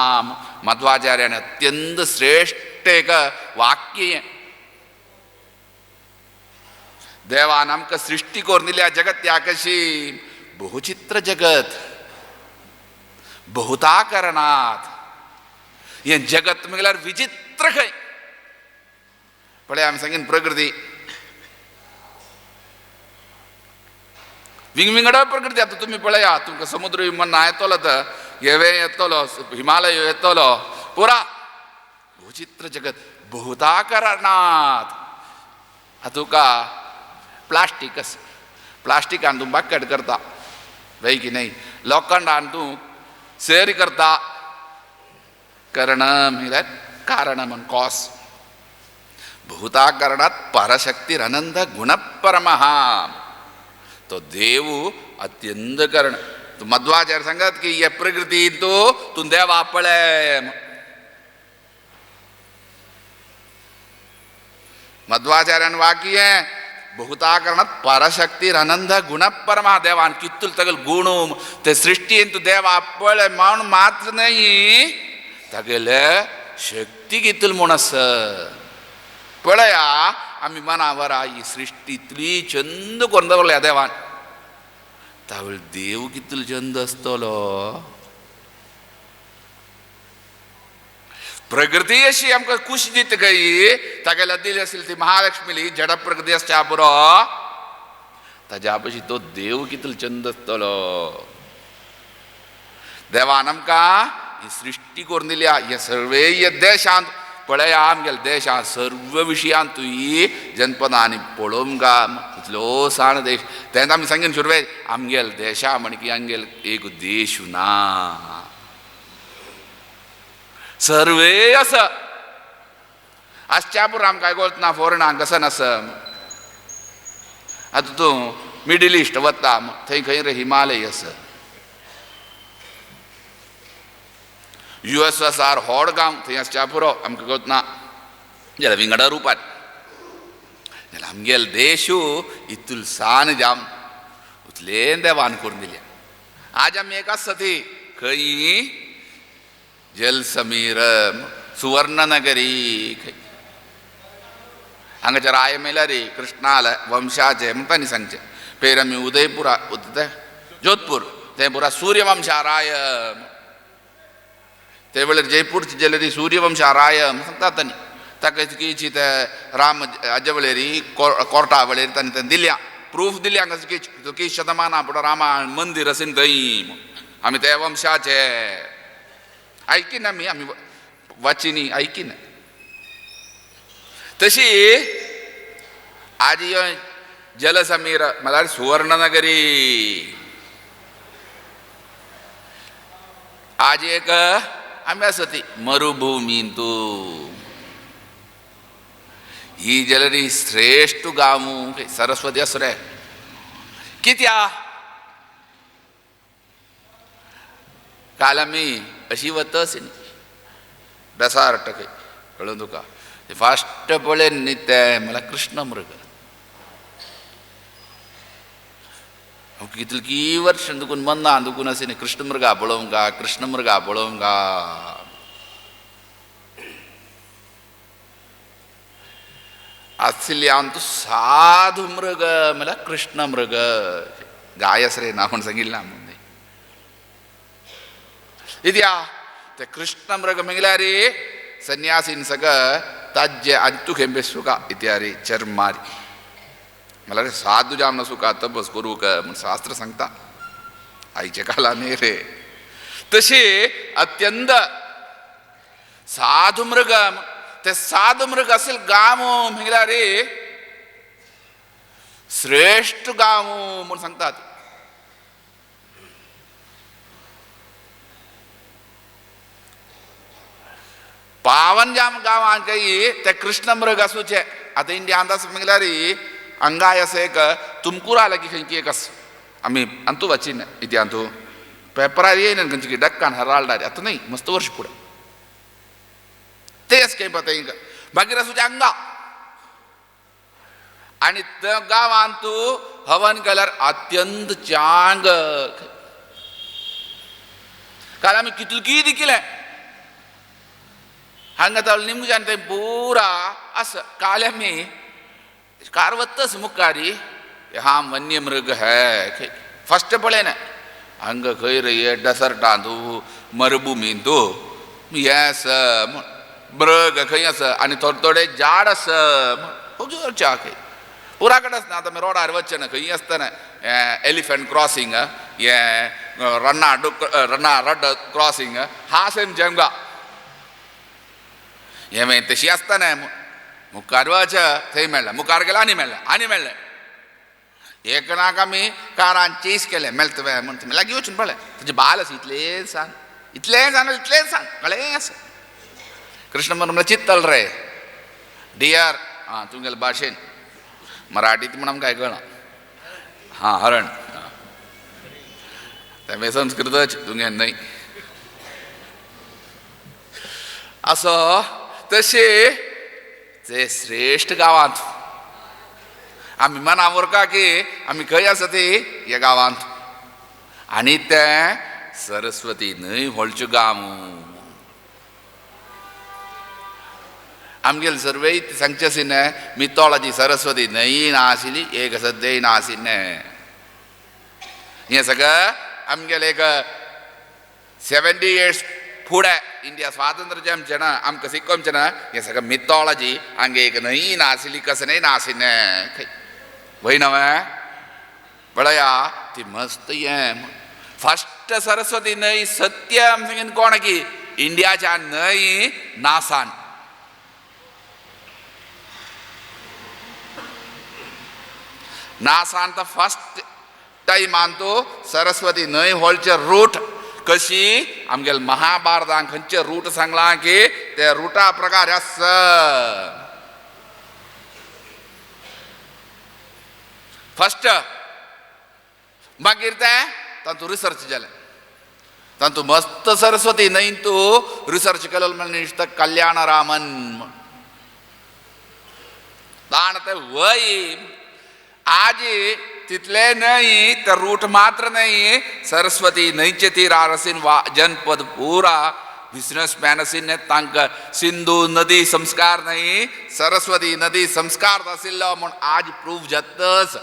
Speaker 7: मध्वाचार्याने अत्यंत श्रेष्ठ एक वाक्य देवान आमकां सृष्टी करून दिल्या जगत त्या कशी बहुचित्र जगत बहुता करणात हें जगत म्हळ्यार विचित्र खंय. पळय आमी सांगीन प्रकृती विंगविंगड प्रकृती. आतां तुमी पळया तुमकां समुद्र मन्ना येतलो तर हेवे येतलो हिमालय येतलो पुरा बहुचित्र जगत बहुता करणात. आतां तुका प्लास्टीक आसा प्लास्टिकान तूं बाकेट करता वय की न्हय लोखंडान तूं सेर करता करण म्हळ्यार कारण म्हण कॉस बहुता करणात परशक्तिरनंत गुणपरमः तो देव अत्यंत करण. तूं मध्वाचार्य सांगत की हे प्रकृती तूं तूं देवा पळय. मध्वाचार्यान वाक्य बहुता करणात परशक्तिरनंत गुणपरमः देवान कितलो तगल गुण ते सृष्टीन तूं देवा पळय म्हण मात्र न्हय तागेले शक्ती कितली म्हूण आसा. पळया आमी मनावरा ही सृष्टी इतली चंद करून दवरल्या देवान तावळ देव कितलो चंद आसतलो. प्रकृती अशी आमकां खूश दिता खंय तागेल्या दिली आसली ती महालक्ष्मीली जड प्रकृती आसच्या पुरो ताज्या पशी तो देव कितलो चंद आसतलो. देवान आमकां ही सृष्टी करून दिल्या हे सर्वे देशांत पळया आमगेल्या देशांत सर्व विशयांत तुय जनपदांनी पळोवंक इतलो सान देश तेन्ना आमी सांगीन सुरवेक आमगेल देशा म्हण की आमगेल एक देश ना सर्वे आसा. आसच्या पुरो आमकां आयकोत ना फोरणां कसन आसा. आतां तूं मिडल इस्ट वता थंय खंय रे हिमालय आसा. यू एस एस आर होड गांव थंय आसच्या पुरो आमकां कळत ना जाल्यार विंगडा रुपान जाल्यार आमगेलो देशू इतलो सान जाम उतलें देवान करून दिलें. आज आमी एक आसा ती खंय जलसमीर सुवर्णनगरी खंय हांगाचे राय मेल्यार कृष्णाल वंशाचे म्हणटा न्ही सांगचें पेर आमी उदयपुरा जोधपूर तें पुरा सूर्यवंशा राय ते वेळार जयपूरची ज्वेलरी सूर्यवंशा राय म्हण सांगता तांणी ताका किची ते राम हाजे वेळेरी कोर्टा वेळेर तांणी तें दिल्या प्रूफ दिल्या हांगा की शतमाना पुढं रामा मंदिर असेल थंय आमी त्या वंशाचे ऐकीन आमी आमी वाचिनी ऐकीन. तशी आज जलसमीर म्हळ्यार सुवर्णनगरी आज एक आमी आसा ती मरुभूमी तूं ही जलरी श्रेष्ठ गांव सरस्वती आसा रे कित्या काल आमी अशी वतच न्ही बेसार टके कळून तुका फास्ट पळय न्ही तें म्हळ्यार कृष्ण मृग कितली वर्ष दुखून मन्ना दुखून असें न्ही कृष्ण मृगा पळोवंक गा कृष्ण मृगा पळोवंक गा. आशिल्ली हांव तूं साधू मृग म्हळ्यार कृष्ण मृग गाय आसा रे ना म्हण सांगिल्लें ना म्हण इत्या ते कृष्ण मृग म्हळ्यार रे संन्यासीन सगळं ताज्जे आनी तूं खेंबे सुका इत्या रे चर्मारी म्हळ्यार साधू जावन सुका तपस करूंक म्हण शास्त्र सांगता आयच्या काळान न्ही रे. तशी अत्यंत साधू मृग ते साधु मृग असेल गांव म्हळ्यार रे श्रेष्ठ गांव म्हणून सांगतात. पावन जाम गांवान काही ते कृष्ण मृग आसूचे. आतां इंडियांत आसा म्हळ्यार हांगाय आसा एक तुमकूरा लागीं खंयची एक आसा, आमी अंतू वाचीन इतिहांतू पेपरार येयन खंयची डेक्कान हेराल्डार, आतां न्हय मस्त वर्ष फुडें तेच खंय पळय हिंगा. मागीर आसूचे हांगा आनी त्या गांवांत तूं हवन केल्यार अत्यंत चांग. काल आमी कितली दिकिलें हांगा तावळ निमगुजान थंय पुरा आसा. काल आमी कार वतच मुखारी हा वन्य मृग है फस्ट पळय ना हांगा खंय रे डेसर्टांत मरुभुमींत हें आसा मृग खंय आसा आनी थोडे थोडे झाड आसा च्या खंय पुरा कडेन आसना. आतां आमी रोडार वचचें ना खंय आसतना एलिफंट क्रॉसिंग हें रन्ना रन्ना रड क्रॉसिंग हा सेम जंगा हें मागीर तशी आसतना मुखार वच थंय मेळ्ळें, मुखार गेलें आनी मेळ्ळें आनी मेळ्ळें. एकणाक आमी कारान चेस केलें मेळटा म्हण लागीं वचून पळय तुजें बाल आसा इतलें सांग इतलें सांग इतलें सांग कळ्ळें आसा. कृष्ण म्हणून चित्तल रे डियर आं तुमगेले भाशेन मराठीत म्हण आमकां आयकलां हां हरण तें संस्कृतच तुमगें न्हय असो. तशें ते श्रेश्ठ गांवांत आमी मना उरका की आमी खंय आसा ती ह्या गांवांत आनी तें सरस्वती न्हय व्हडचें गांव. आमगेले सर्वे सांगचें आशिल्लें मितोळाची सरस्वती न्हंय ना आशिल्ली एक सद्य ना आशिल्लें. हें सगळें आमगेलें एक 70 इयर्स फुडें इंडिया स्वातंत्र्य जेमचें ना आमकां शिकोवचें ना हें सगळें मितोळाची हांगे एक न्हंय ना आशिल्ली कसं न्हय ना आशिल्लें खंय वय नवें पळया ती मस्त हें फस्ट सरस्वती न्हंय सत्यम सांगीन कोण की इंडियाच्या न्हंय नासान. नासान तर फस्ट टायमान तो सरस्वती न्हंय होळचे रूट कशी आमगेले महाभारतान खंयचे रूट सांगलां की ते रुटा प्रकार आसा. फस्ट मागीर तें तातूंत रिसर्च जालें, तातूंत मस्त सरस्वती न्हंय तूं रिसर्च केलो म्हणून कल्याण रामन ताण ते वय आज तितले न्हय तर रूट मात्र न्हय सरस्वती न्हंयचे तीरार आसीन वा जनपद पुरा बिजनसमॅन आशिल्ले तांकां सिंधू नदी संस्कार न्हय सरस्वती नदी संस्कार आशिल्लो म्हूण आज प्रूफ जातच.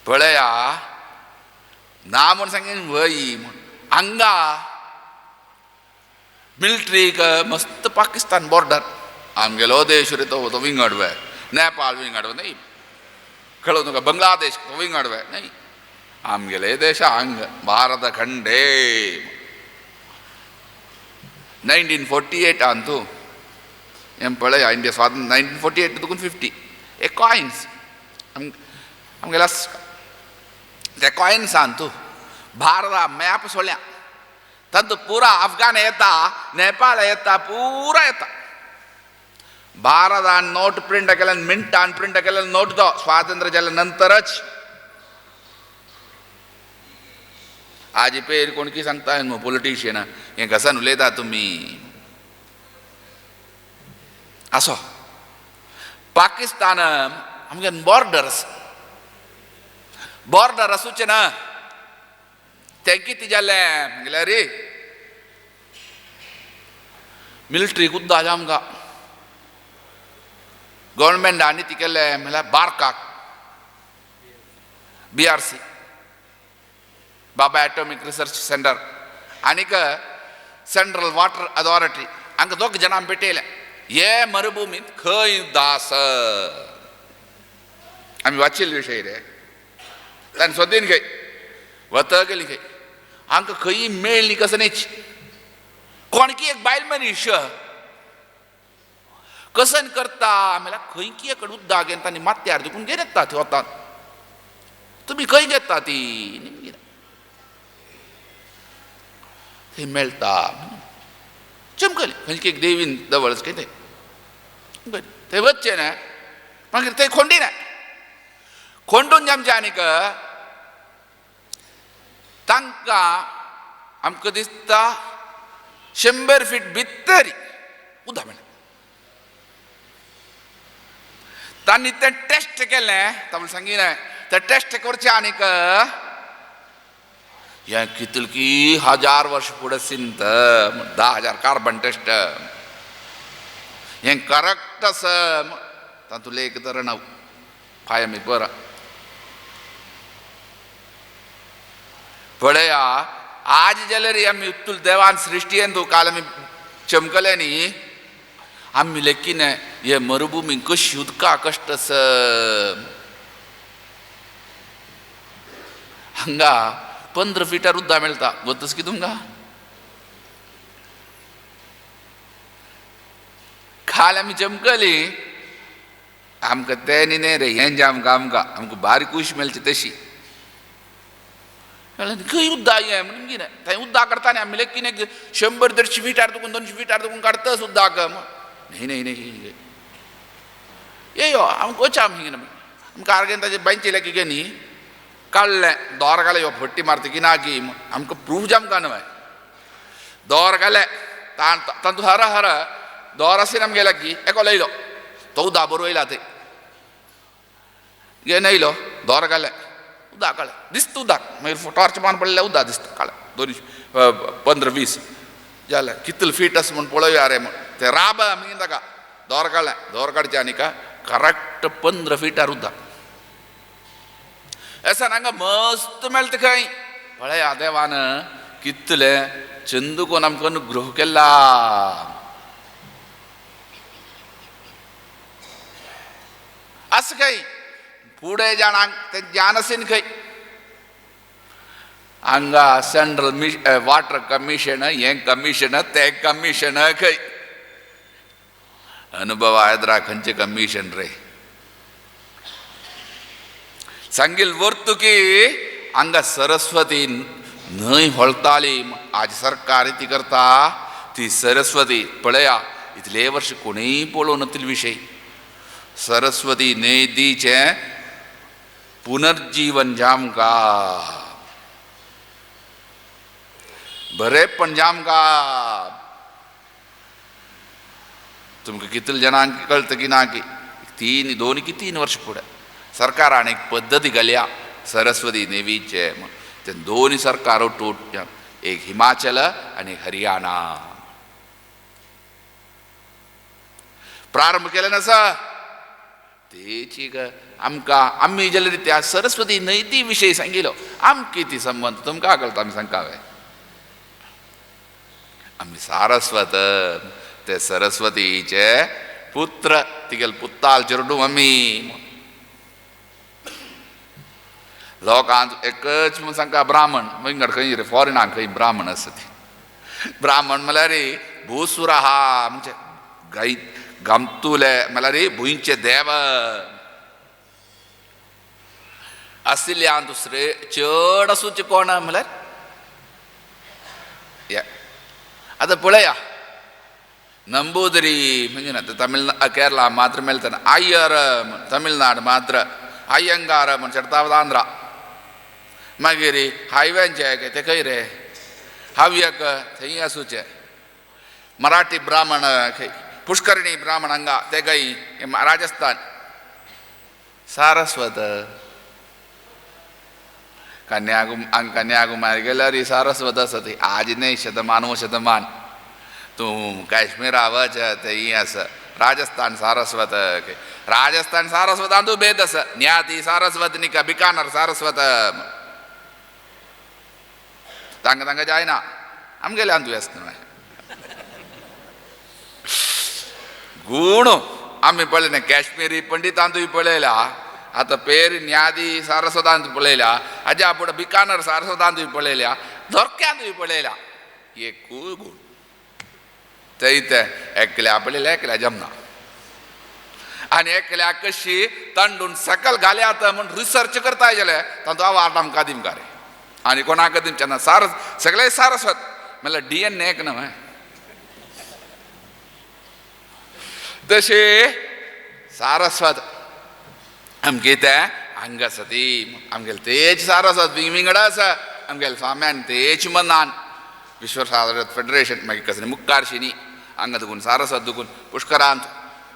Speaker 7: पळया ना म्हूण सांगीन वय म्हूण हांगा मिलिट्रीक मस्त पाकिस्तान बॉर्डर आमगेलो देश रे तो विंगड वे नेपाळ विंगड न्हय कळो तुका बांगलादेश तो विंगड वे न्हय आमगेले देश हांग भारत खंडे. 1948 आन तूं हें पळया इंडिया स्वातंत्र्य 1948 तुकून 50 एक कॉयन्स आमगेल्या ते कॉयन्स आन तूं भारता मॅप सोडल्या तातूंत पुरा अफगान येता नेपाळ येता पुरा येता. भारतान नोट प्रिंट केल्यान मिंटान प्रिंट केल्यान नोट तो स्वातंत्र्य जाल्या नंतरच. आज पेर कोण की सांगता न्हू पॉलिटिशियन हें कसान उलयता तुमी असो. पाकिस्तान आमगे बॉर्डर्स बॉर्डर आसूचें ना तें कितें जालें म्हणल्यार रे मिलिट्री उद्दां आमकां गव्हर्मेंट आनी ती केलें म्हणल्यार बार्काक BRC Bhabha atomic research centre आनीक सेंट्रल वॉटर अथॉरिटी हांकां दोग जाणां पेटयलें हे मरुभुमींत खंय दास आमी वाचिल्ले विशय रे ताणें सोदीन खंय वता गेली खंय आमकां खंय मेळ्ळी कसं न्हीच कोणकी एक बायल मनीस कसन करता म्हणल्यार खंयकी एक उद्दाक घेवन तांणी माथ्यार दुखून घेवन येता ती वतात तुमी खंय घेता ती थंय मेळटा चमकली खंयची एक देवीन जवळच खंय थंय थंय वचचें न्हय मागीर थंय खोंडी ना खोंडून आमचें आनीक तांकां आमकां दिसता 100 फीट भितर उदक मेळ्ळें. तांणी तें टेस्ट केलें तांणी सांगिलें तें टेस्ट करचें आनीक हें कितलकी 1000 वर्स फुडें सिंत 10,000 कार्बन टेस्ट हें करेक्ट आसा तातूंतलें एक तर ना फाय आमी बरा पळया आज जाल्यार आमी उत्तुल देवान सृश्टीन तूं काल आमी चमकले न्ही आमी लेखीन हे मरुभुमी कशी उदका कश्ट आसा हांगा 15 फिटार उदक मेळटा गोतस की तुमकां काल आमी चमकली आमकां तें न्ही न्ही रे हें जें आमकां आमकां आमकां बारीक खूश मेळची तशी खंय उद्दा हें म्हणून कितें थंय उद्दा करता न्ही आमी लेखीन एक 100 150 फिटार तुकून 200 फिटार तुकून काडताच उद्दाक न्ही न्ही न्ही ये यो आमकां वच आमी आमकां आर्गेन ताजे बांयचे लेखी गे न्ही काडलें दोर घालें यो फट्टी मारता की ना की आमकां प्रूफ जामकां न्हय दोर घालें तातूंत हर हर दोर आसून आमगे लागीं एको येयलो तो उदा बरो येयला थंय घेवन येयलो दोर घालें उदक काडलें दिसता उदक मागीर टॉर्च मारून पडलें उदक दिसता काडलें 215 20 जालें कितले फीट आसा म्हूण पळोवया रे म्हूण तें राब आमी ताका दोर काडलें दोर काडचें आनी करेक्ट 15 फिटार उदक एसा हांगा मस्त मेळटा खंय पळया देवान कितले चंद कोण आमकां अनुग्रह केला आसा खंय फुडें जाणांक तें ज्ञान आसीन खंय हांगा सेंट्रल वॉटर कमिशन हें कमिशन तें कमिशन खंय अनुभव आयदरा खंयचें कमिशन रे सांगील वर्तुकी हांगा सरस्वती न्हंय होळताली आज सरकार ती करता ती सरस्वती पळया इतले वर्ष कोणीय पळोवं नातिल्लो विशय सरस्वती नदीचें पुनर्जीवन जामका बरेंपण जामका तुमकां कितले जाणांक कळटा की ना की 2 की 3 वर्ष फुडें सरकारान एक पद्दती घाल्या सरस्वती नेवीचे ते दोन सरकार टूट एक हिमाचल आनी हरियाणा प्रारंभ केले ना सर तेची आमकां आमी जाल्यार त्या सरस्वती न्हंयती विशय सांगिलो आमकां ती संबंद तुमकां कळटा आमी सांगता आमी सारस्वत ते सरस्वतीचे पुत्र तिगेले पुत्ताल चेरडू आमी लोकांत एकच म्हूण सांगता ब्राह्मण विंगड खंय रे फॉरेनाक खंय ब्राह्मण आसा ती ब्राह्मण म्हणल्यार भूसुरा आहा म्हणजे गाय गामतुले म्हणल्यार भुंयचे देव आशिल्ल्यान दुसरे चड आसूचे कोण म्हणल्यार आतां पळया नंबूदरी म्हणजे ना तमिळना केरला मात्र मेळटा अय्यर तमिळनाड मात्र अय्यंगार म्हण चडता आंध्रा मागीर हायव्यांचे ते खंय रे हाव्यक थंय आसूचे मराठी ब्राह्मण खंय पुष्करणी ब्राह्मण हांगा ते खंय राजस्थान सारस्वत कन्याकुमारी गेल्यार सारस्वत आसा ती आज न्हय शतमान शतमान तूं काश्मीरा वच थंय आसा राजस्थान सारस्वत राजस्थान सारस्वतान तूं भेद आसा ज्ञाती सारस्वत निका बिकानर सारस्वत तांकां तांकां जायना आमगेले तूं आसता न्हय गुण आमी पळयलें काश्मीरी पंडितांतूय पळयला आतां पेर न्यादी सारस्वतांत पळयला हाज्या फुडें बिकानर सारस्वतांतूय पळयल्या, धोरक्यांतूय पळयल्या, एकूय गूण थंय ते एकल्या पळयल्या एकल्या जमना. आनी एकल्या कशी तांडून सकल घाल्यात म्हूण रिसर्च करताय जाल्यार तांचो आवाज आमकां दिमका रे आनी कोणाक दिमचे ना. सारस सगळे सारस्वत म्हणल्यार DNA एक न्हय. तशें सारस्वत आमगे तें हांगा आसा ती आमगेले तेच सारस्वत विंगड आसा आमगेले स्वाम्यान तेच मनान विश्व सारस्वत फेडरेशन मागीर कसलें मुक्कारशी न्ही हांगा दुकून सारस्वत दुकून पुष्करांत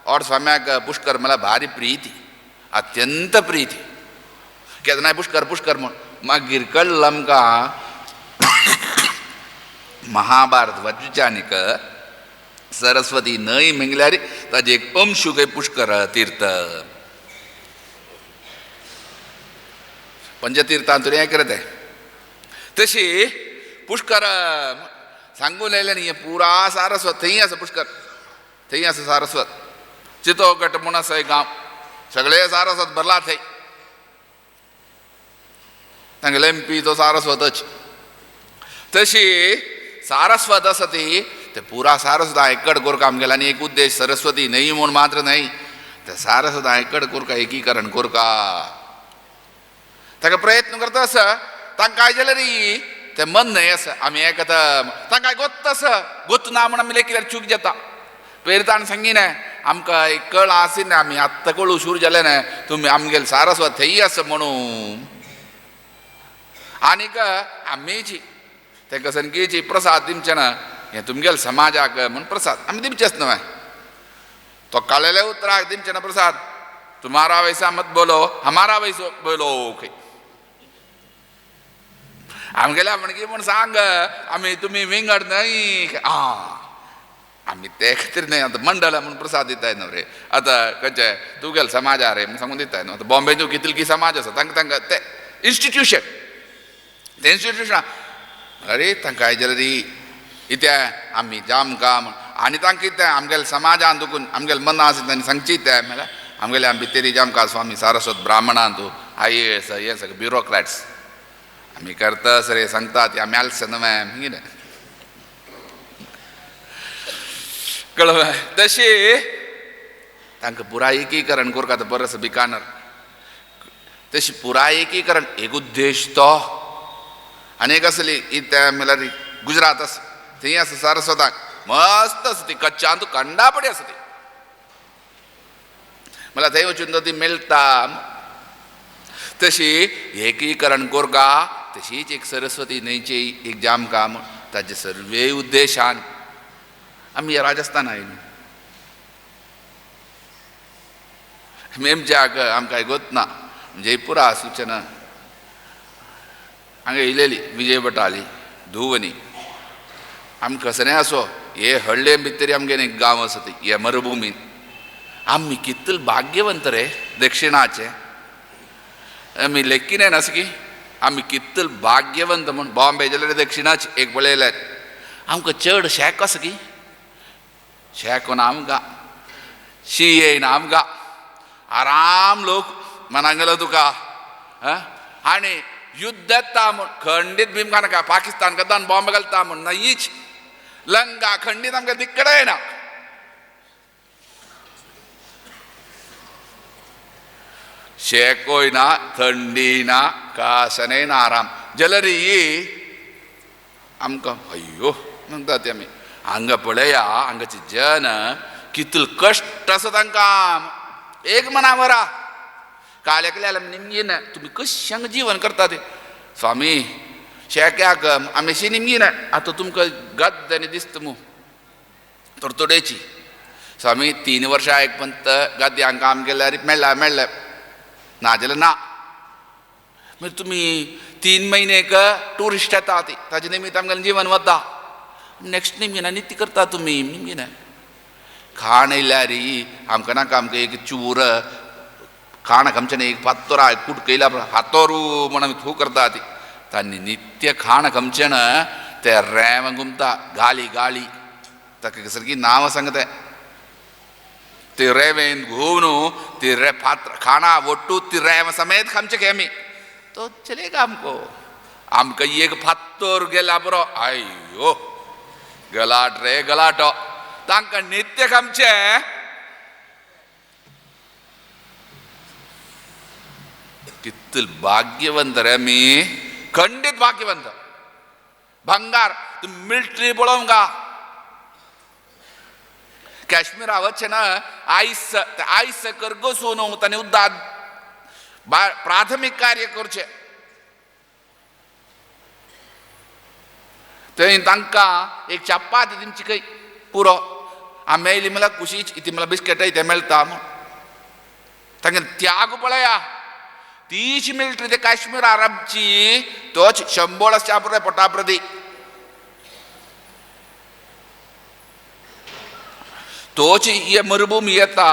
Speaker 7: और स्वाम्याक पुष्कर मला भारी प्रीती, अत्यंत प्रीती. केन्नाय पुष्कर पुष्कर म्हूण मागीर कळ्ळें आमकां महाभारत वाचच्यानीक सरस्वती न्हंय म्हणल्यार ताजें एक अंशू खंय पुष्कर तीर्थ. पंचतीर्थांतून हें करता तशी पुष्कर सांगून आयलें न्ही, पुरा सारस्वत थंय आसा पुष्कर, थंय आसा सारस्वत. चितोगट म्हूण आसा एक गांव, सगळे सारस्वत भरला थंय. तांगेले एमपी तो सारस्वतच. तशी सारस्वत आसा ती ते पुरा सारस्वत एकड कोरका आमगेले. आनी एक उद्देश सरस्वती न्हय म्हूण मात्र न्हय, ते सारस्वत एकड कोरका एकीकरण कोरका ताका प्रयत्न करता आसा. तांकां आयज जाल्यार तें मन न्हय आसा आमी एक आतां तांकां गोत्त आसा, गोत्त ना म्हूण आमी लेखल्यार चूक जाता. पयर ताणें सांगिना आमकां एक कळ आसिना आमी आत्तां कळू सुरू जालें न्हय तुमी आमगेले सारस्वत थंय आसा म्हणून. आनीक आमीची तेका संकीची प्रसाद दिवचे ना हें तुमगेले समाजाक म्हूण प्रसाद आमी दिवचेच न्हय. तो काळेल्या उतराक दिवचे ना प्रसाद, तुम्हारा वैसा मत बोलो हमारा वैसो बोलो. खंय आमगेल्या म्हणकी म्हूण सांग आमी तुमी विंगड न्हय. आं आमी ते खातीर न्हय आतां मंडळ म्हूण प्रसाद दिताय न्हू रे. आतां खंयचे तुगेले समाजा रे म्हूण सांगून दिताय न्हू. आतां बॉम्बे तूं कितली समाज आसा तांकां तांकां ते इन्स्टिट्युशन, ते इन्स्टिट्युशन अरे तांकां आयज जाल्यार इतें आमी जामकां आनी तांकां कितें आमगेले समाजान दुकून आमगेले मनां आसा तांणी सांगची तें म्हणल्यार आमगेले आमी भितरी जामकां स्वामी सारस्वत ब्राह्मणान तूं IAS हे सगळे ब्युरोक्रॅट्स आमी करता सर सांगता ती आमी आलस न्हय कितें कळ्ळें. तशी तांकां पुराय एकीकरण करता तो बरो आसा बिकानर. तशी पुराय एकीकरण एक उद्देश तो. आनी एक आसली इतें म्हणल्यार गुजरात आसा थंय आसा सारस्वताक मस्त आसा ती कच्चांत कंडा पडी आसा ती म्हणल्यार थंय वचून ती मेळटा. तशी एकीकरण कोरका तशीच एक सरस्वती न्हंयची एक जामकाम ताजे सर्वे उद्देशान आमी राजस्थान आयली. मेमच्याक आमकां गोत ना जयपुरा सूचना हांगा येयलेली विजय भटाली धुवनी आमकां कसलें आसो हे हळ्ळे भितर आमगे एक गांव आसा ती हे मरुभुमीन. आमी कितले भाग्यवंत रे दक्षिणाचे आमी लेखिनाय नास की आमी कितले भाग्यवंत म्हूण. बॉम्बे जाल्यार दक्षिणाचे एक पळयल्यार आमकां चड शेक आसा की शेक ना आमकां, शी येयना आमकां, आराम लोक मनांक गेलो तुका. आनी युद्ध येता म्हूण खंडीत भीम नाका पाकिस्तान कदान बॉम्ब घालता म्हूण नाहीच लंका खंडीत आमकां दिक्कड येना. शेकोय ना, थंडी ना, कासनय ना, आराम जाल्यार आमकां अय्यो म्हणटा ते आमी हांगा पळया हांगाचे जन कितले कश्ट आसा तांकां. एक मना वरा काल एकल्या निमगीन तुमी कशें हांगा जीवन करता ते स्वामी शेक्याक आमी शी निमगीन आतां तुमकां गद्द आनी दिसता मू तोडतोडेची स्वामी 3 वर्सां एक पंत गाद्दी हांगा काम केल्यार मेळ्ळा मेळ्ळें ना जाल्यार ना. मागीर तुमी 3 म्हयने एक ट्युरिस्ट येता ती ताजे निमित्त आमगेलें जीवन वता. नेक्स्ट निमगिना नित्य करता तुमी निमगिना खाण येयल्यार आमकां नाका आमकां एक चूर खाण खमचें एक फातोरा कुटकयल्या हातोरू म्हण आमी थू करता ती तांणी नित्य खाण खमचें ते रेंव घुमता गाली गाली ताका सारकी नांव सांगता ते रेंवेन घुंवन ती रे फातर खाणा वट्टू ती रेंव समेत खामचें खेमी. तो चलेगा आमको. आमकां एक फात्तोर गेला बरो, आय्यो गलाट रे गलाटो. तांकां नित्य आमचें कितले भाग्यवंत रे आमी, खंडीत भाग्यवंत. भंगार तूं मिलिटरी पळोवंक गा, काश्मीरा वचचें ना, आयस आयस करगसून ताणें उद्दाद प्राथमीक कार्य करचें. थंय तांकां एक चपाती दिमची खंय पुरो, आमी मेळ्ळी म्हणल्यार कुशीच ती म्हणल्यार बिस्केटाय तें मेळटा म्हूण. तांगे त्याग पळया, तीच मिलिटरी ते काश्मीर अरबची तोच शंबोळ आसच्या पुरो पोटाप्रती. तोच हे मरुभूमी येता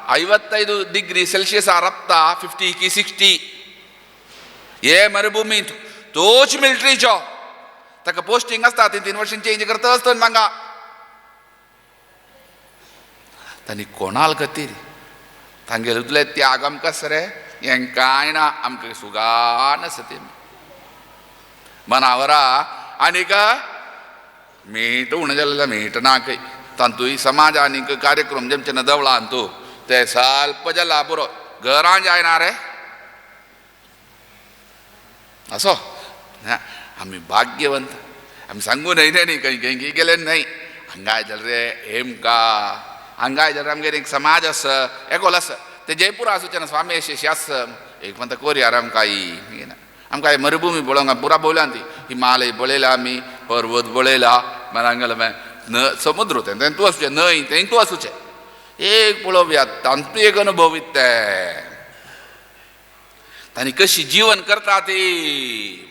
Speaker 7: 55 डिग्री सेल्सियस रपता, 50 की 60 हे मरुभूमी तोच मिलिटरीचो. ताका पोस्टिंग आसता, 3 वर्सां चेंज करता आसता तांकां. तांणी कोणाल खातीर तांगेले उतले त्याग आमकां आसा रे, हें कांय ना, आमकां सुगान आसा ते मनावरा. आनीक मीठ उणें जालें, मीठ ना खंय. तांतूय समाज आनीक कार्यक्रम जेमचे ना देवळान तूं ते साल्प जाला पुरो, घरां जायना रे. असो आमी भाग्यवंत. आमी सांगू न्हय न्ही खंय खंय गेले न्हय. हांगाय जाल्यार रे हेमका, हांगाय जाल्यार आमगेर एक समाज आसा, एकोल आसा, ते जयपूर आसूचे ना स्वामी अशें आसा. एक म्हणटा कोरियार आमकां आमकां मरुभूमी पळोवंक पुरा भोवल्या ती, हिमालय पळयला आमी, पर्वत पळयला, मागीर हांगाले न समुद्र तें तें तूं आसूचें न्हय, तें तूं आसूचें. एक पळोवया तांतू एक अनुभवीत तें तांणी कशी जीवन करता ती.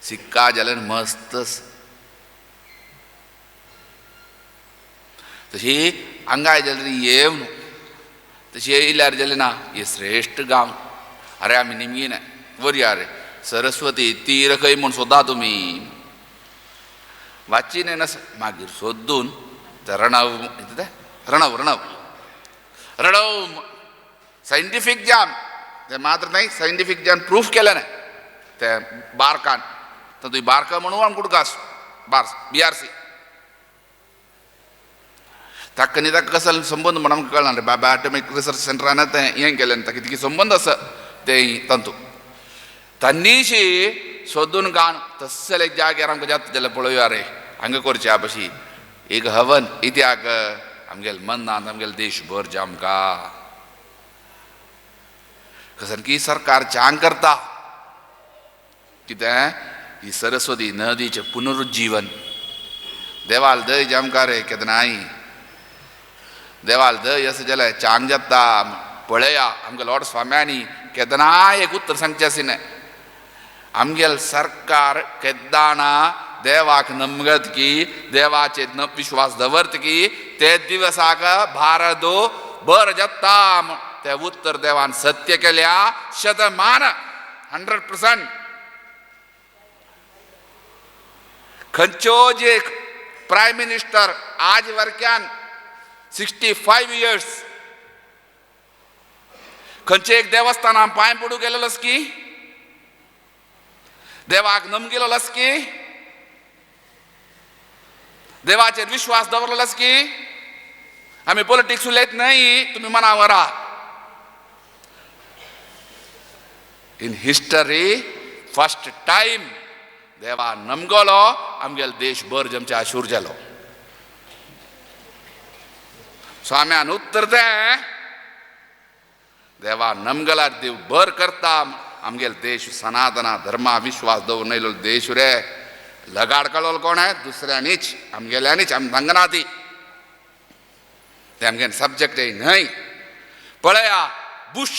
Speaker 7: सिक्का जाल्यार मस्त तशी हांगाय जाल्यार येवन तशी येयल्यार जालें ना हे श्रेश्ठ गांव. अरे आमी निमगी ना वरया रे सरस्वती तीर खंय म्हूण सोदा तुमी वाची न्हय ना. मागीर सोदून रणव रणव रणव रणव सायंटिफीक जाम ते मात्र न्हय, सायंटिफीक जाम प्रूफ केलें ना ते बार्कान. तुवें बार्का म्हणून आमकां कुडकास बार्स BRC ताका न्ही ताका कसो संबंद म्हण आमकां कळना रे. बाबा एटॉमीक रिसर्च सेंटरान तें हें केलें, ताका कितें संबंद आसा तें तातूंत. तांणीशी सोदून गाण तसले एक जाग्यार आमकां जाता जाल्यार पळोवया रे. हांगा करचें आपशी एक हवन इत्याक आमगेले मनांत आमगेले देश भर आमकां कसन की सरकार चांग करता कितें ही सरस्वती नदीचें पुनरुज्जीवन. देवाल दय आमकां रे केन्नाय देवाल दय अशें जाल्यार चांग जाता. पळया आमकां लॉर्ड स्वाम्यांनी केन्नाय एक उत्तर सांगचें आशिल्लें, आमगेल सरकार केन्ना देवाक नमगत की देवाचेर न विश्वास दवरत की ते दिवसाक भारत बर जाता. ते उत्तर देवान सत्य केल्या शतमान 100%. खंयचो जे प्रायम मिनिस्टर आज वर्क्यान 65 इयर्स खंयचे एक देवस्थानान पांय पडूंक गेलेलोस की देवाक नमगिलोस की देवाचेर विश्वास दवरलोस की. आमी पॉलिटिक्स उलयत न्हय, तुमी मनावरा. इन हिस्टरी फर्स्ट टायम देवा नमगलो आमगेलो देश भर जमचे आशूर जालो. स्वाम्यान उत्तर तें देवा नमगलार देव भर करता आमगेलो देश सनातना धर्मा विश्वास दवरून येयलो देश रे. लगाड काडलो कोण आहे दुसऱ्यांनीच, आमगेल्यांनीच. आमी सांगना ती ते आमगे सब्जेक्ट न्हय. पळया बुश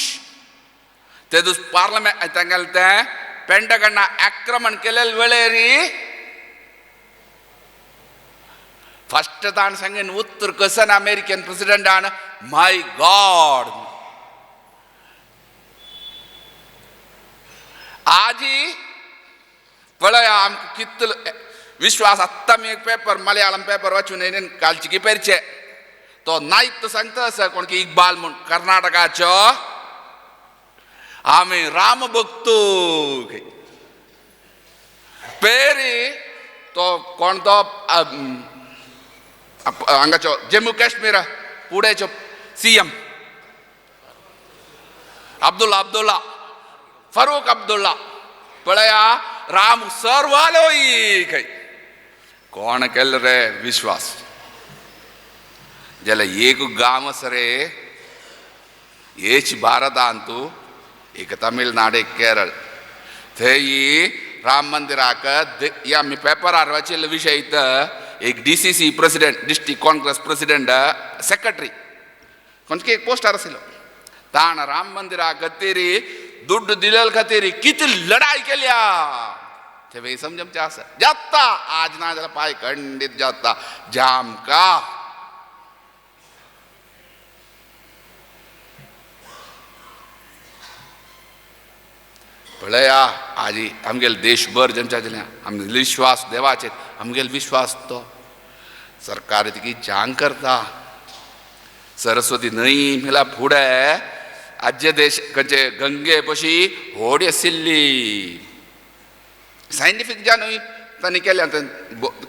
Speaker 7: ते दीस पार्लमेंट तांगेलें तें पेंटागना आक्रमण केलेले वेळेरी फर्स्ट ताण सांगेन उत्तर कसन अमेरिकन प्रेसिडेंटान माय गॉड. आजी पळया आमकां कितलो विश्वास. आत्तां आमी एक पेपर मलयाळम पेपर वाचून येयलें कालची की पेरचे तो नायक तो सांगता आसा कोण की इक्बाल म्हूण कर्नाटकाचो. आमी राम भक्तू पेरी तो कोण तो हांगाचो Jammu Kashmir पुण्याचो CM Abdullah Abdullah Farooq Abdullah पळया राम सर्वालोय खंय कोण केलो रे विश्वास जाल्यार एक गांव आसा रे हेच भारतांतू एक तमिळनाड एक केरळ थंय राम मंदिराक हे आमी पेपरार वाचिल्लो विशय एक D C C president district Congress president secretary खंयचे एक पोस्टार आशिल्लो ताण राम मंदिरा खातीर दुड्ड दिलेल खातीर कितें लढाई केल्या ते समजमचें आसा जाता आज ना जाल्यार पांय खंडीत जाता जामका पळया आजी आमगेले देशभर जमच्या जाल्या आमगेले विश्वास देवाचेर आमगेले विश्वास तो सरकार तिकी चांग करता सरस्वती न्हंय म्हणल्यार फुडें आज्जे देश खंयचे गंगे पशी होडी आशिल्ली सायंटिफीक ज्या न्हय तांणी केल्या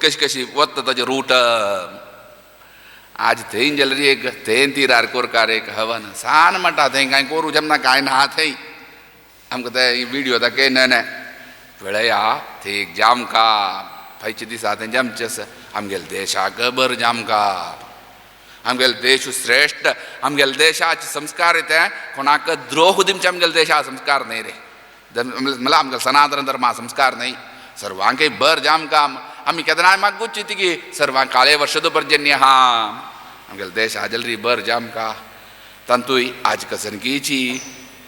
Speaker 7: कशी कशी वता ताजे रूट आज थंय जाल्यार एक थंय तिरार कोरकार एक हवन सान म्हणटा थंय कांय करूं जमना कांय ना थंय आमकां ते विडियो दाखय न्हय पळया थंय एक जामका फायचे दिसा थंय जमचें आसा आमगेले देशाक बरें जामका आमगेले देश श्रेश्ठ आमगेले देशाचे संस्कार ते कोणाक द्रोह दिवचे आमगेले देशा संस्कार न्हय रे म्हणल्यार आमगेले सनातन धर्मा संस्कार न्हय सर्वांकय बर जामका आमी केन्नाय मागूची तिगी सर्वांक काळे वर्ष पर्जन्य आहा आमगेले देश हाजलरी बर जामका तातूंय आज कसनकीची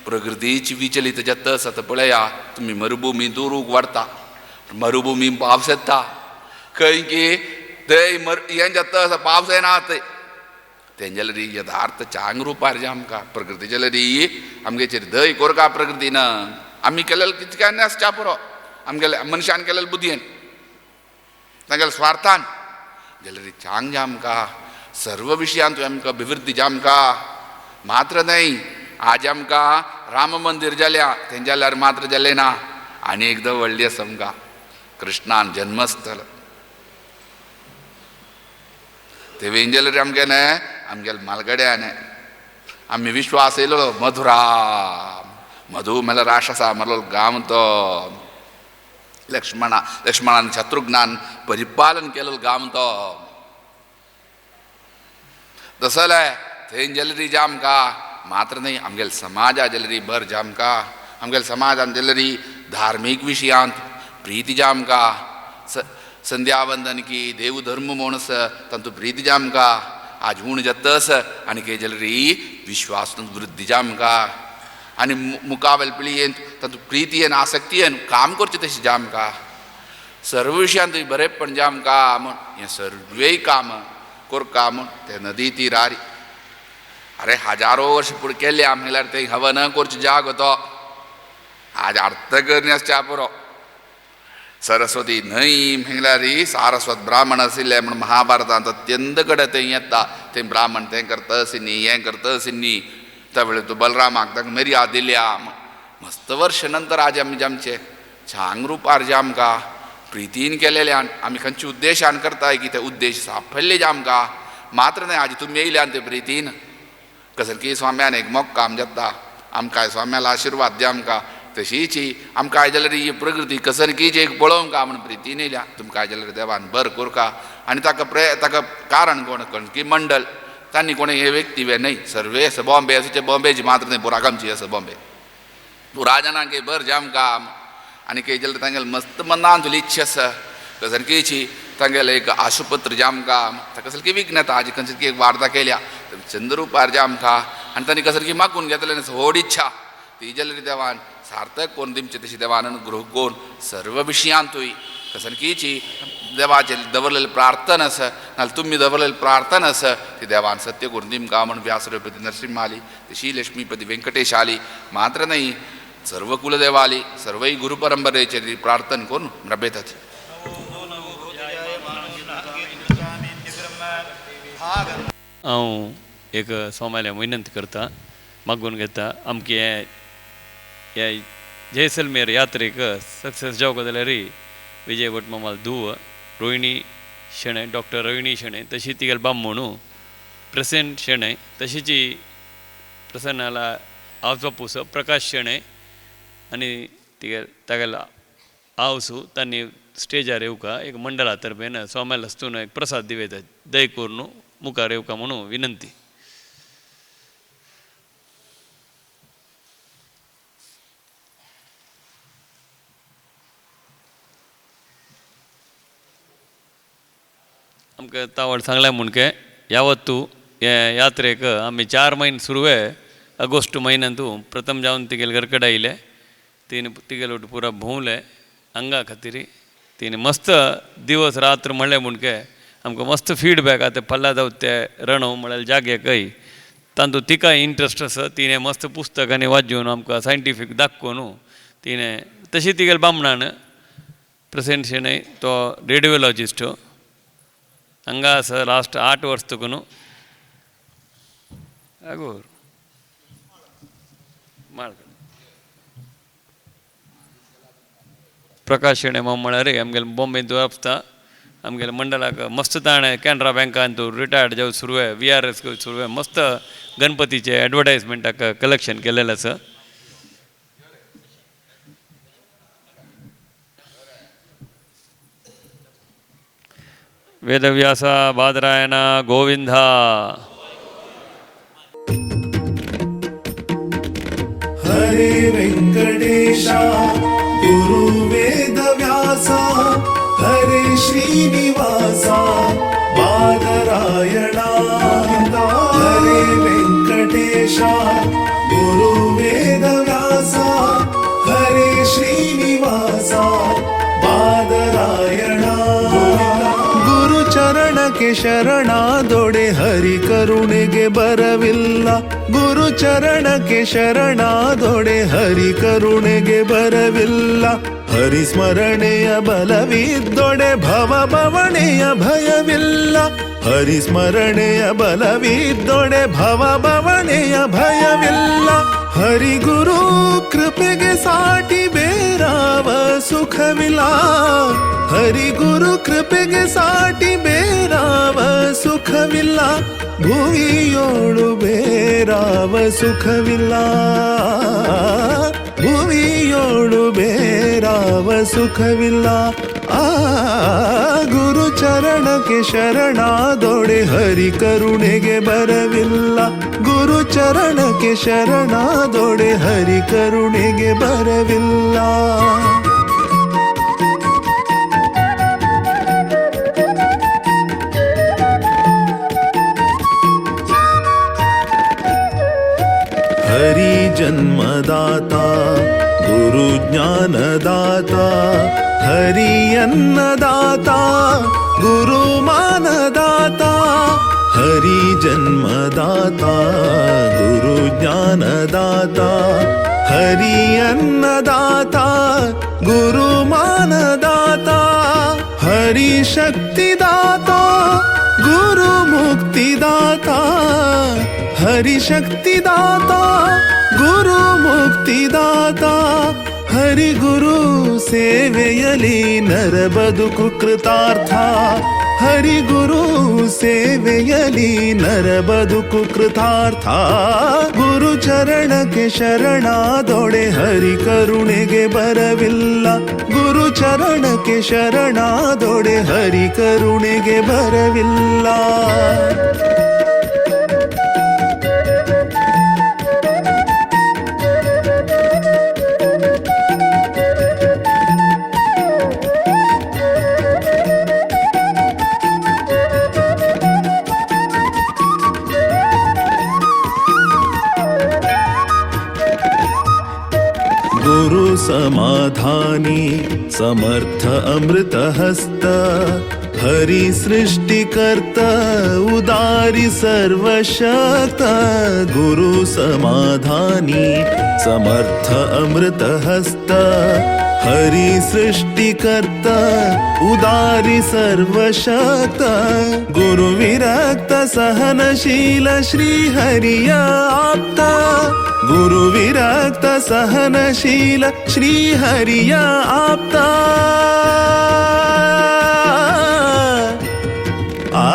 Speaker 7: प्रकृतीची विचलित जाता आसा पळया तुमी मरुभुमी दुरूग वाडता मरुभुमी पावस येता खंय की थंय हें जाता आसा पावस येना थंय तेंजाल्यार यथार्थ चांग रुपार जे आमकां प्रकृतीचे जाल्यार आमगेचेर दय कोरका प्रकृतीन आमी केलेलें कितक्या आसच्या पुरो आमगेले मनशान केलेले बुद्दीन तांगेले स्वार्थान जाल्यार चांग जे आमकां सर्व विशयांत आमकां अभिवृद्धी जामकां मात्र न्हय आज आमकां राम मंदिर जाल्या तें जाल्यार मात्र जालें ना आनी एकदां व्हडली आसा आमकां कृष्णान जन्मस्थळ ते वेंजल आमगे न्हय आमगेले मालगड्या न्हय आमी विश्वास येयलो मधुरा मधु म्हणल्यार राश आसा मरलो गांव तो लक्ष्मणा लक्ष्मणान शत्रुघ्नान परिपालन केलेलो गांव तो तसलें थंय जाल्यार जामका मात्र न्हय आमगेले समाजा जाल्यार बर जामका आमगेले समाजान जाल्यार धार्मीक विशयांत प्रिती जामका संध्यावंदन की देव धर्म म्हणस तांतू प्रिती जामका आज उण जातस आनी कितें जाल्यार विश्वास वृद्धी जामका आनी मुखावेल पिळयेन तातूंत प्रितीयेन आसक्तीयेन काम करचें तशें जामका सर्व विशयांत बरेंपण जामका म्हूण हें सर्वेय काम कोरका म्हूण ते नदी तिरारी अरे हजारो वर्ष फुडें केल्या म्हणल्यार ते हवन करचो जागो तो आज अर्थ करणी आसच्या पुरो सरस्वती न्हंय म्हणल्यार सारस्वत ब्राह्मण आशिल्ले म्हूण महाभारतांत अत्यंत कडेन थंय येता थंय ब्राह्मण तें करता आशिल्ली हें करता आशिल्ली त्या वेळार तो बलरामाक ताका मर्याद दिल्या मस्त वर्ष नंतर आज आमी आमचे छांग रुपार जे आमकां प्रितीन केलेल्यान आमी खंयच्या उद्देशान करताय की ते उद्देश साफल्य जे आमकां मात्र न्हय आज तुमी येयल्यान ते प्रितीन कसलकी स्वाम्यान एक मोग काम जाता आमकां स्वाम्याला आशिर्वाद द्या आमकां तशीच आमकां आयज जाल्यार ही प्रकृती कसनकीची एक पळोवंक म्हूण प्रितीन येयल्या तुमकां आयज जाल्यार देवान बर कोरका आनी ताका ताका कारण कोण की मंडळ तांणी कोणें हे व्यक्ती वे न्हय सर्वे आसा बॉम्बे आसा ते बॉम्बेची मात्र न्हय पुरा आमची आसा बॉम्बे पुरा जाणांक बर जामकां आनी कितें जाल्यार तांगेले मस्त मनान तुली इच्छा आसा कसनकीची तांगेलें एक आशुपत्र जामकां ताका कसली विघ्न येता आज खंयची एक वार्ता केल्या चंद्रुपार जामकां आनी तांणी कसली मागून घेतलें व्हड इच्छा ती जाल्यार देवान सार्थक कोण दिमचे तशी देवान अनुग्रह कोण सर्व विशयांतूय कसनकीची देवाचे दवरलेले प्रार्थना आसा नाल्यार तुमी दवरलेले प्रार्थना आसा ती देवान सत्य करून दिमकां म्हूण व्यासरपती नरसिंह आली तशी लक्ष्मीपती व्यंकटेश आली मात्र न्हय सर्व कुलदेवाली सर्वय गुरु परंपरेचेर प्रार्थना करून रबेतात.
Speaker 6: हांव एक सोमाल्या विनंती करता मागून घेता आमके हें ह्या जैसलमेर यात्रेक सक्सेस जावंक जाल्यार विजय भट मामाल धूव रोहिणी शेणै, डॉक्टर रोहिणी शेणै, तशी तिगेले बामणू प्रसेन शेणै, तशीची प्रसन्नाला आवस बापूस प्रकाश शेणै आनी तिगे तागेलो आवसू तांणी स्टेजार येवका एक मंडळा तर्फेन स्वाम्याल हस्तून एक प्रसाद दिवेता दय करून मुखार येवका म्हणून विनंती. आमकां तावड सांगलें म्हणके यावत्तू हे यात्रेक आमी 4 म्हयने सुरवे ऑगस्ट म्हयन्यांतू प्रथम जावन तिगेले घर कडेन आयले, तिने तिगेले वट पुरा भोंवले आंगा खातीर तिने मस्त दिवस रात्र म्हणलें म्हणके आमकां मस्त फिडबॅक आतां पल्ला जावं ते रणव म्हळ्यार जाग्याकय तांतू तिका इंट्रस्ट आसा, तिणें मस्त पुस्तकांनी वाचून आमकां सायंटिफीक दाखोवन तिणें तशी तिगेले बामणान प्रसेन शेणै तो रेडियोलॉजिस्ट हांगा आसा लास्ट 8 वर्स तुका न्हू आगोर प्रकाश शेणै मामा म्हळ्यार आमगेले बॉम्बेंत आसता आमगेले मंडळाक मस्त ताणें कॅनरा बँकान तूं रिटायर्ड जावन सुरवे we R S Surve मस्त गणपतीचे एडवर्टायजमेंटाक कलेक्शन केलेलें आसा. वेदव्यासा बादरायण गोविंदा.
Speaker 1: हरे वेंकटेशा गुरु वेदव्यासा हरे श्रीनिवासा बादरायणा. हरे वेंकटेशा गुरु वेदव्यासा हरे श्रीनिवासा बादरायणा. ಗುರುಚರಣಕ್ಕೆ ಶರಣಾದೊಡೆ ಹರಿ ಕರುಣೆಗೆ ಬರವಿಲ್ಲ, ಗುರುಚರಣಕ್ಕೆ ಶರಣಾದೊಡೆ ಹರಿ ಕರುಣೆಗೆ ಬರವಿಲ್ಲ, ಹರಿಸ್ಮರಣೆಯ ಬಲವಿದ್ದೊಡೆ ಭವ ಭವಣೆಯ ಭಯವಿಲ್ಲ, ಹರಿಸ್ಮರಣೆಯ ಬಲವಿದ್ದೊಡೆ ಭವ ಭವಣೆಯ ಭಯವಿಲ್ಲ, ಹರಿಗುರು ಕೃಪೆಗೆ ಸಾಟಿ ಬೇರಾವ ಸುಖವಿಲ್ಲ, ಹರಿಗುರು ಕೃಪೆಗೆ ಸಾಟಿ ಬೇರಾವ ಸುಖವಿಲ್ಲ, ಭುವಿಯೋಳು ಬೇರಾವ ಸುಖವಿಲ್ಲ, ಭುವಿಯೋಳು ಬೇರಾವ ಸುಖವಿಲ್ಲ. ಆ ಗುರು ಚರಣಕ್ಕೆ ಶರಣಾದೊಡೆ ಹರಿ ಕರುಣೆಗೆ ಬರವಿಲ್ಲ, ಗುರು ಚರಣಕ್ಕೆ ಶರಣಾದೊಡೆ ಹರಿ ಕರುಣೆಗೆ ಬರವಿಲ್ಲ. ಹರಿ ಜನ್ಮದಾತ ಗುರು ಜ್ಞಾನದಾತ ಹರಿ ಅನ್ನದಾತ ಗುರು ಮಾನದಾತ, ಹರಿ ಜನ್ಮದಾತ ಗುರು ಜ್ಞಾನದಾತ ಹರಿ ಅನ್ನದಾತ ಗುರು ಮಾನದಾತ, ಹರಿ ಶಕ್ತಿದಾತ ಗುರು ಮುಕ್ತಿದಾತ, ಹರಿ ಶಕ್ತಿದಾತ ಗುರು ಮುಕ್ತಿದಾತ, ಹರಿ ಗುರು ಸೇವೆಯಲಿ ನರ ಬದುಕು ಕೃತಾರ್ಥ, ಹರಿ ಗುರು ಸೇವೆಯಲಿ ನರ ಬದುಕು ಕೃತಾರ್ಥ. ಗುರು ಚರಣಕ್ಕೆ ಶರಣಾದೊಡೆ ಹರಿ ಕರುಣೆಗೆ ಬರವಿಲ್ಲ, ಗುರು ಚರಣಕ್ಕೆ ಶರಣಾದೊಡೆ ಹರಿ ಕರುಣೆಗೆ ಬರವಿಲ್ಲ. ಗುರು समाधानी समर्थ अमृत हस्त हरि सृष्टिकर्ता उदारी सर्वशक्त, गुरु समाधानी समर्थ अमृत हस्त हरि सृष्टिकर्ता उदारी सर्वशक्त गुरु विरक्त सहनशील श्री हरिय आप्त गुरु विरक्त सहनशील श्री हरिय आप्त आ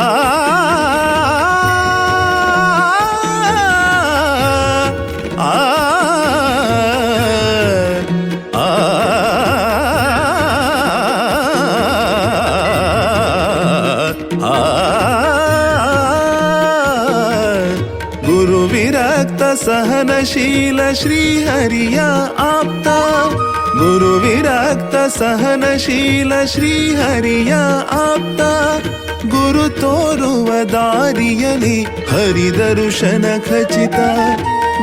Speaker 1: सहनशील श्री हरिय आप्त गुरु विरक्त सहनशील श्री हरिय आप्त ಗುರು ತೋರುವ ದಾರಿಯಲಿ ಹರಿ ದರುಶನ ಖಚಿತ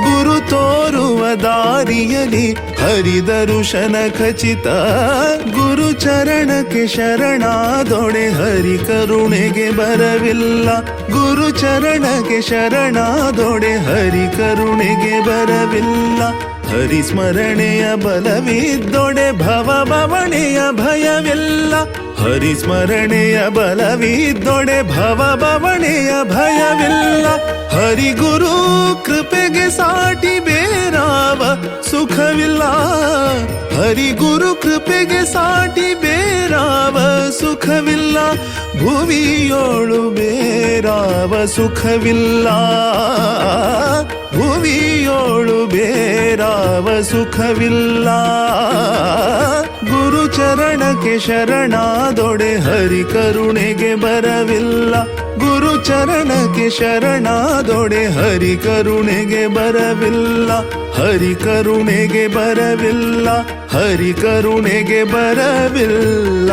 Speaker 1: ಗುರು ತೋರುವ ದಾರಿಯಲಿ ಹರಿ ದರುಶನ ಖಚಿತ ಗುರು ಚರಣಕ್ಕೆ ಶರಣಾದೊಡೆ ಹರಿ ಕರುಣೆಗೆ ಬರವಿಲ್ಲ ಗುರು ಚರಣಕ್ಕೆ ಶರಣಾದೊಡೆ ಹರಿ ಕರುಣೆಗೆ ಬರವಿಲ್ಲ ಹರಿ ಸ್ಮರಣೆಯ ಬಲವಿದ್ದೊಡೆ ಭವ ಬವಣೆಯ ಭಯವಿಲ್ಲ ಹರಿ ಸ್ಮರಣೆಯ ಬಲವಿದ್ದೊಡೆ ಭವ ಬವಣೆಯ ಭಯವಿಲ್ಲ ಹರಿ ಗುರು ಕೃಪೆಗೆ ಸಾಟಿ ಬೇರಾವ ಸುಖವಿಲ್ಲ ಹರಿ ಗುರು ಕೃಪೆಗೆ ಸಾಟಿ ಬೇರಾವ ಸುಖವಿಲ್ಲ ಭುವಿಯೋಳು ಬೇರಾವ ಸುಖವಿಲ್ಲ ಭುವಿಯೋಳು ಬೇರಾವ ಸುಖವಿಲ್ಲ ಗುರು ಚರಣಕ್ಕೆ ಶರಣಾದೊಡೆ ಹರಿ ಕರುಣೆಗೆ ಬರವಿಲ್ಲ ಗುರು ಚರಣಕ್ಕೆ ಶರಣಾದೊಡೆ ಹರಿ ಕರುಣೆಗೆ ಬರವಿಲ್ಲ ಹರಿ ಕರುಣೆಗೆ ಬರವಿಲ್ಲ ಹರಿ ಕರುಣೆಗೆ ಬರವಿಲ್ಲ.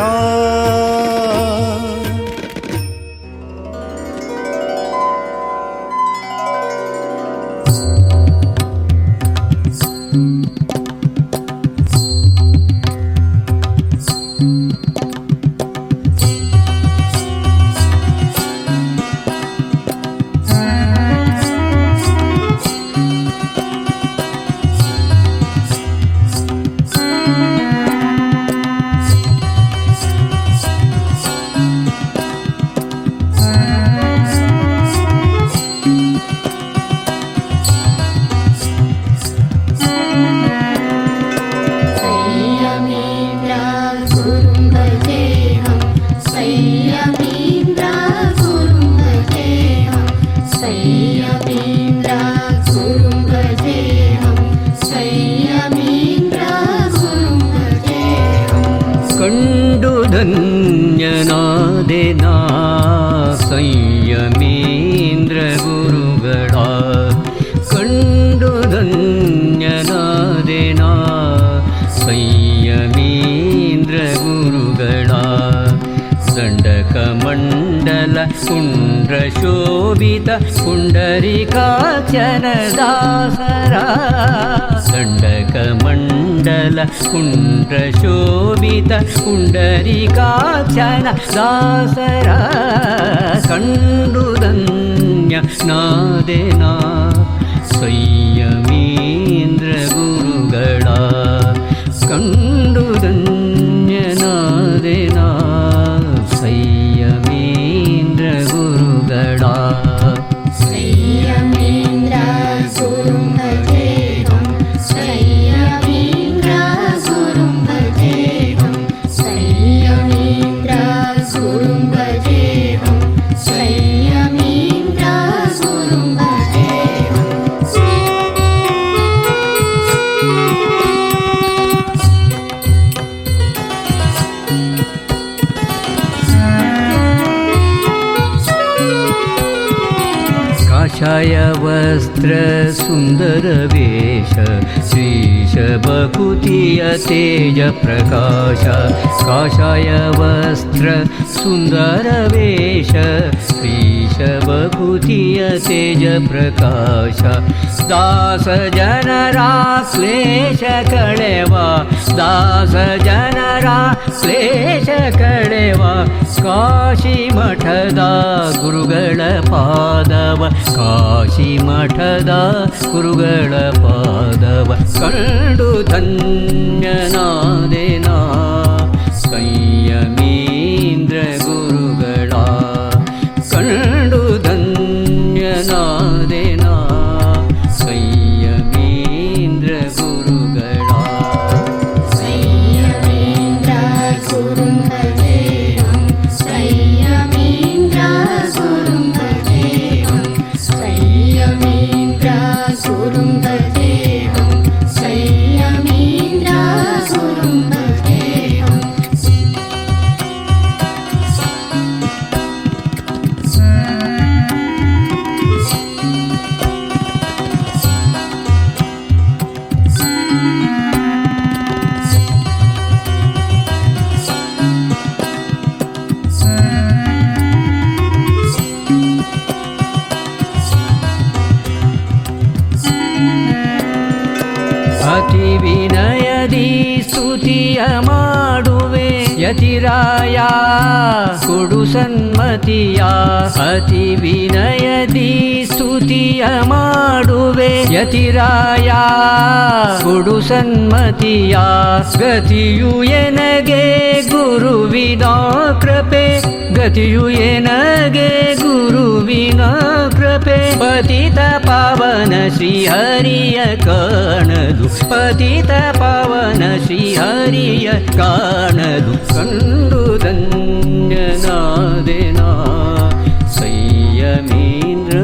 Speaker 8: ಧನ್ಯನಾದೆನಾ ಸಂಯಮೀಂದ್ರ ಗುರುಗಳ ಕಂಡು ಧನ್ಯನಾದೆನಾ ಸಂಯಮೀಂದ್ರ ಗುರುಗಳ ದಂಡಕ ಮಂಡಲ ಕುಂಡ್ರ ಶೋಭಿತ ಪುಂಡರೀಕಾಕ್ಷನ ದಾಸರ ದಂಡಕ ಮಂಡಲ ಕುಂಡ್ರ ಶೋಭಿತ ಪುಂಡರೀಕಾಕ್ಷನ ದಾಸರ ಕಂಡು ಧನ್ಯ ನಾದೆನಾ ಸಂಯಮೀಂದ್ರ ಗುರುಗಳ ಕಂಡು ಧನ್ಯನಾದೆನಾ ಸಂಯಮೀಂದ್ರ ಗುರುಗಳ.
Speaker 9: ಸಂಯಮೀಂದ್ರ ಗುರುಂ ಭಜೇಹಂ ಸಂಯಮೀಂದ್ರ ಗುರುಂ ಭಜೇಹಂ ಸಂಯಮೀಂದ್ರ ಗುರುಂ ಭಜೇಹಂ ಸಂಯಮೀಂದ್ರ ಗುರುಂ ಭಜೇಹಂ.
Speaker 8: ಕಾಷಾಯ ವಸ್ತ್ರ ಸುಂದರ ವೇಷ ಶ್ರೀಶ ಬಕುತಿಯ ತೇಜ ಪ್ರಕಾಶ ಕಾಷಾಯ ವಸ್ತ್ರ ಸುಂದರ ವೇಷ ಶ್ರೀಶ ಬಕುತಿಯ ತೇಜ ಪ್ರಕಾಶ ದಾಸ ಜನರ ಕ್ಲೇಶ ಕಳೆವ ದಾಸ ಜನರ ಕ್ಲೇಶ ಕಳೆವ ಕಾಶಿ ಮಠದ ಗುರುಗಳ ಪಾದವ ಕಾಶಿ ಮಠದ ಗುರುಗಳ ಪಾದವ ಕಂಡು ಧನ್ಯನಾದೆನಾ ಸ್ತುತಿಯ ಮಾಡುವೆ ಯತಿರಾಯ ಕೊಡು ಸನ್ಮತಿಯ ಅತಿ ವಿನಯದಿ ಸ್ತುತಿಯ ಮಾಡುವೆ ಯತಿರಾಯ ಕೊಡು ಸನ್ಮತಿಯ ಗತಿಯು ಎನಗೆ ಗುರುವಿನ ಕೃಪೆ ಗತಿಯು ಎನಗೆ ಗುರುವಿನ ಕೃಪೆ ಪತಿತ ಪಾವನ ಶ್ರೀಹರಿಯ ಕಾಣಲು ಪತಿತ ಪಾವನ ಶ್ರೀಹರಿಯ ಕಾಣಲು ಕಂಡು ಧನ್ಯನಾದೆನಾ ಸಂಯಮೀಂದ್ರ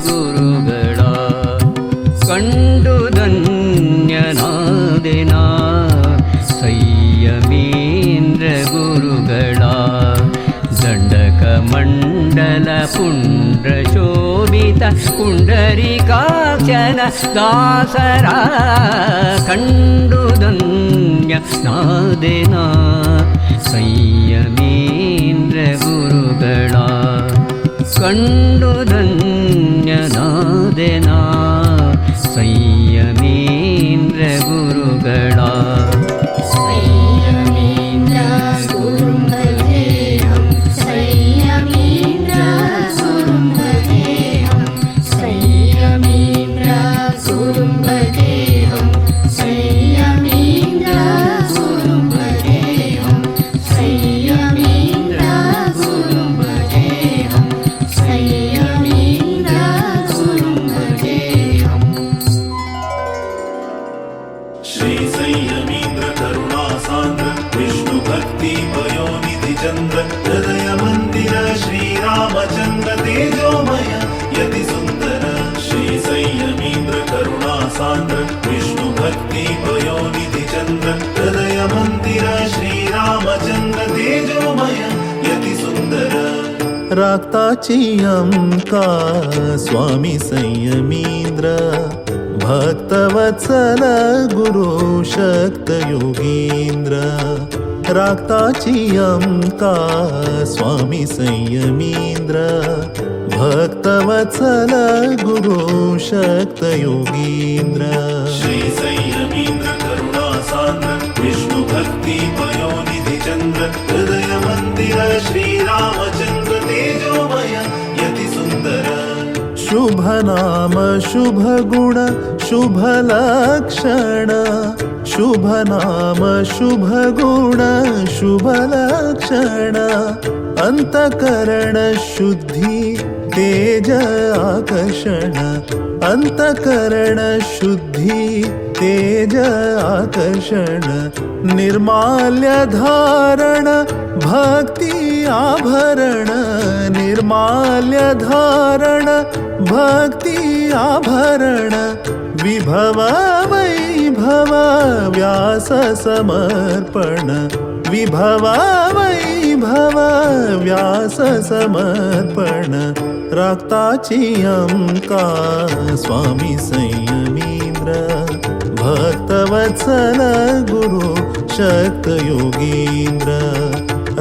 Speaker 8: ಗುರುಗಳ ಕಂಡು ಧನ್ಯನಾದೆನಾ ಸಂಯಮೀಂದ್ರ ಗುರುಗಳ ದಂಡಕ ಮಂಡಲ ಪುಂಡ್ರ ಶೋಭಿತ ಪುಂಡರೀಕಾಕ್ಷನ ದಾಸರ ಕಂಡು ಧನ್ಯನಾದೆನಾ ಸಂಯಮೀಂದ್ರ ಗುರುಗಳ ಕಂಡು ಧನ್ಯನಾದೆನಾ ಸಂಯಮೀಂದ್ರ ಗುರುಗಳ.
Speaker 9: ಸಂಯಮೀಂದ್ರ ಗುರುಂ ಭಜೇಹಂ ಸಂಯಮೀಂದ್ರ ಗುರುಂ ಭಜೇಹಂ ಸಂಯಮೀಂದ್ರ ಗುರುಂ ಭಜೇಹಂ ಸಂಯಮೀಂದ್ರ ಗುರುಂ ಭಜೇಹಂ ಸಂಯಮೀಂದ್ರ ಗುರುಂ ಭಜೇಹಂ ಸಂಯಮೀಂದ್ರ ಗುರುಂ ಭಜೇಹಂ.
Speaker 1: ಶ್ರೀ ಸಂಯಮೀಂದ್ರ ಕರುಣಾ ಸಾಂದ್ರ ವಿಷ್ಣು ಭಕ್ತಿ ಪಯೋನಿಧಿ ಚಂದ್ರ ಹೃದಯ ಮಂದಿರ ಶ್ರೀರಾಮಚಂದ್ರ ತೇಜೋಮಯ ಯತಿ ಸುಂದರ. ಶ್ರೀ ಸಂಯಮೀಂದ್ರ ಕರುಣಾ ಸಾಂದ್ರ ವಿಷ್ಣು ಭಕ್ತಿ ಪಯೋನಿಧಿ ಚಂದ್ರ ಹೃದಯ ಮಂದಿರ ಶ್ರೀರಾಮಚಂದ್ರ ತೇಜೋಮಯ ಯತಿ ಸುಂದರ. ರಾಕ್ತಾಚಿಯಂಕಾ ಸ್ವಾಮಿ ಸಂಯಮೀಂದ್ರ ಭಕ್ತವತ್ಸಲ ಗುರು ಶಕ್ತ ಯೋಗೀಂದ್ರ. ರಾಕ್ತಾಚಿಯಂಕಾ ಸ್ವಾಮಿ ಸಂಯಮೀಂದ್ರ ಭಕ್ತವತ್ಸಲ ಗುರು ಶಕ್ತ ಯೋಗೀಂದ್ರ. ಶ್ರೀ ಸಂಯಮೀಂದ್ರ ಕರುಣಾ ಸಾಂದ್ರ ವಿಷ್ಣು ಭಕ್ತಿ ಪಯೋನಿಧಿ ಚಂದ್ರ ಹೃದಯ ಮಂದಿರ ಶ್ರೀರಾಮಚಂದ್ರ ತೇಜೋಮಯ ಯತಿ ಸುಂದರ. ಶುಭ ನಾಮ ಶುಭ ಗುಣ ಶುಭ ಲಕ್ಷಣ ಶುಭ ನಾಮ ಶುಭ ಗುಣ ಶುಭ ಲಕ್ಷಣ ಅಂತಃಕರಣ ಶುದ್ಧಿ ತೇಜ ಆಕರ್ಷಣ ಅಂತಃಕರಣ ಶುದ್ಧಿ ತೇಜ ಆಕರ್ಷಣ ನಿರ್ಮಾಲ್ಯ ಧಾರಣ ಭಕ್ತಿ ಆಭರಣ ನಿರ್ಮಾಲ್ಯ ಧಾರಣ ಭಕ್ತಿ ಆಭರಣ ವಿಭವ ವೈಭವ ವ್ಯಾಸ ಸಮರ್ಪಣ ವಿಭವ ವೈಭವ ವ್ಯಾಸ ಸಮರ್ಪಣ. ರಾಕ್ತಾಚಿಯಂಕಾ ಸ್ವಾಮಿ ಸಂಯಮೀಂದ್ರ ಭಕ್ತವತ್ಸಲ ಗುರು ಶಕ್ತ ಯೋಗೀಂದ್ರ.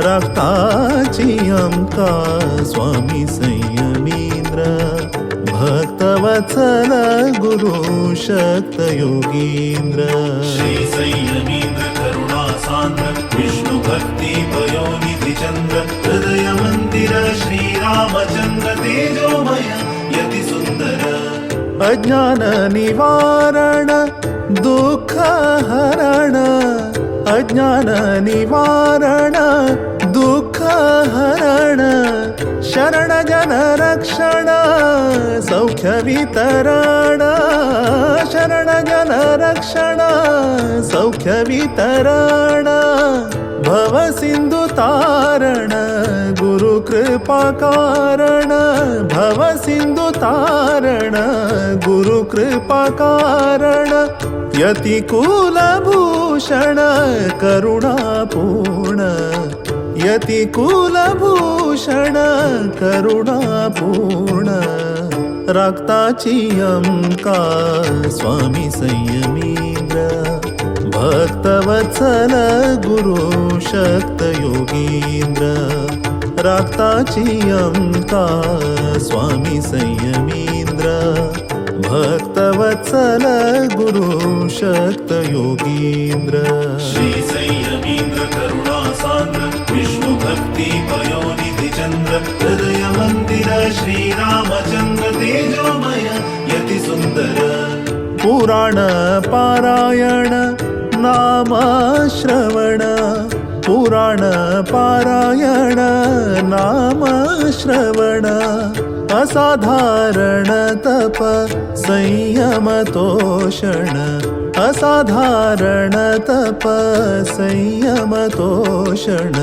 Speaker 1: ರಾಕ್ತಾಚಿಯಂಕಾ ಸ್ವಾಮಿ ಸಂಯಮೀಂದ್ರ ಭಕ್ತವತ್ಸಲ ಗುರು ಶಕ್ತ ಯೋಗೀಂದ್ರ. ಶ್ರೀ ಸಂಯಮೀಂದ್ರ ಕರುಣಾ ಸಾಂದ್ರ ವಿಷ್ಣು ಭಕ್ತಿ ಪಯೋನಿಧಿ ಚಂದ್ರ ಹೃದಯ ಮಂದಿರ ಶ್ರೀರಾಮಚಂದ್ರ ತೇಜೋಮಯ ಯತಿ ಸುಂದರ. ಅಜ್ಞಾನ ನಿವಾರಣ ದುಃಖ ಹರಣ ಅಜ್ಞಾನ ನಿವಾರಣ ದುಃಖ ಹರಣ ಶರಣ ಜನ ರಕ್ಷಣ ಸೌಖ್ಯ ವಿತರಣ ಶರಣ ಜನ ರಕ್ಷಣ ಸೌಖ್ಯ ವಿತರಣ ಭವ ಸಿಂಧು ತಾರಣ ಗುರು ಕೃಪಾ ಕಾರಣ ಭವ ಸಿಂಧು ತಾರಣ ಗುರು ಕೃಪಾ ಕಾರಣ ಯತಿ ಕುಲಭೂಷಣ ಕರುಣಾಪೂರ್ಣ ಯತಿ ಕುಲಭೂಷಣ ಕರುಣಾಪೂರ್ಣ. ರಾಕ್ತಾಚಿಯಂಕಾ ಸ್ವಾಮಿ ಸಂಯಮೀಂದ್ರ ಭಕ್ತವತ್ಸಲ ಗುರು ಶಕ್ತ ಯೋಗೀಂದ್ರ. ರಾಕ್ತಾಚಿಯಂಕಾ ಸ್ವಾಮಿ ಸಂಯಮೀಂದ್ರ भक्तवत्सल गुरु शक्त योगींद्र। श्री संयमींद्र करुणा सांद्र विष्णु भक्ति पयोनिधि चंद्र हृदय मंदिर श्री रामचंद्र तेजोमय यति सुंदर। पुराण पारायण नाम श्रवण, पुराण पारायण नाम श्रवण, असाधारण तप संयम तोषण, असाधारण तप संयम तोषण,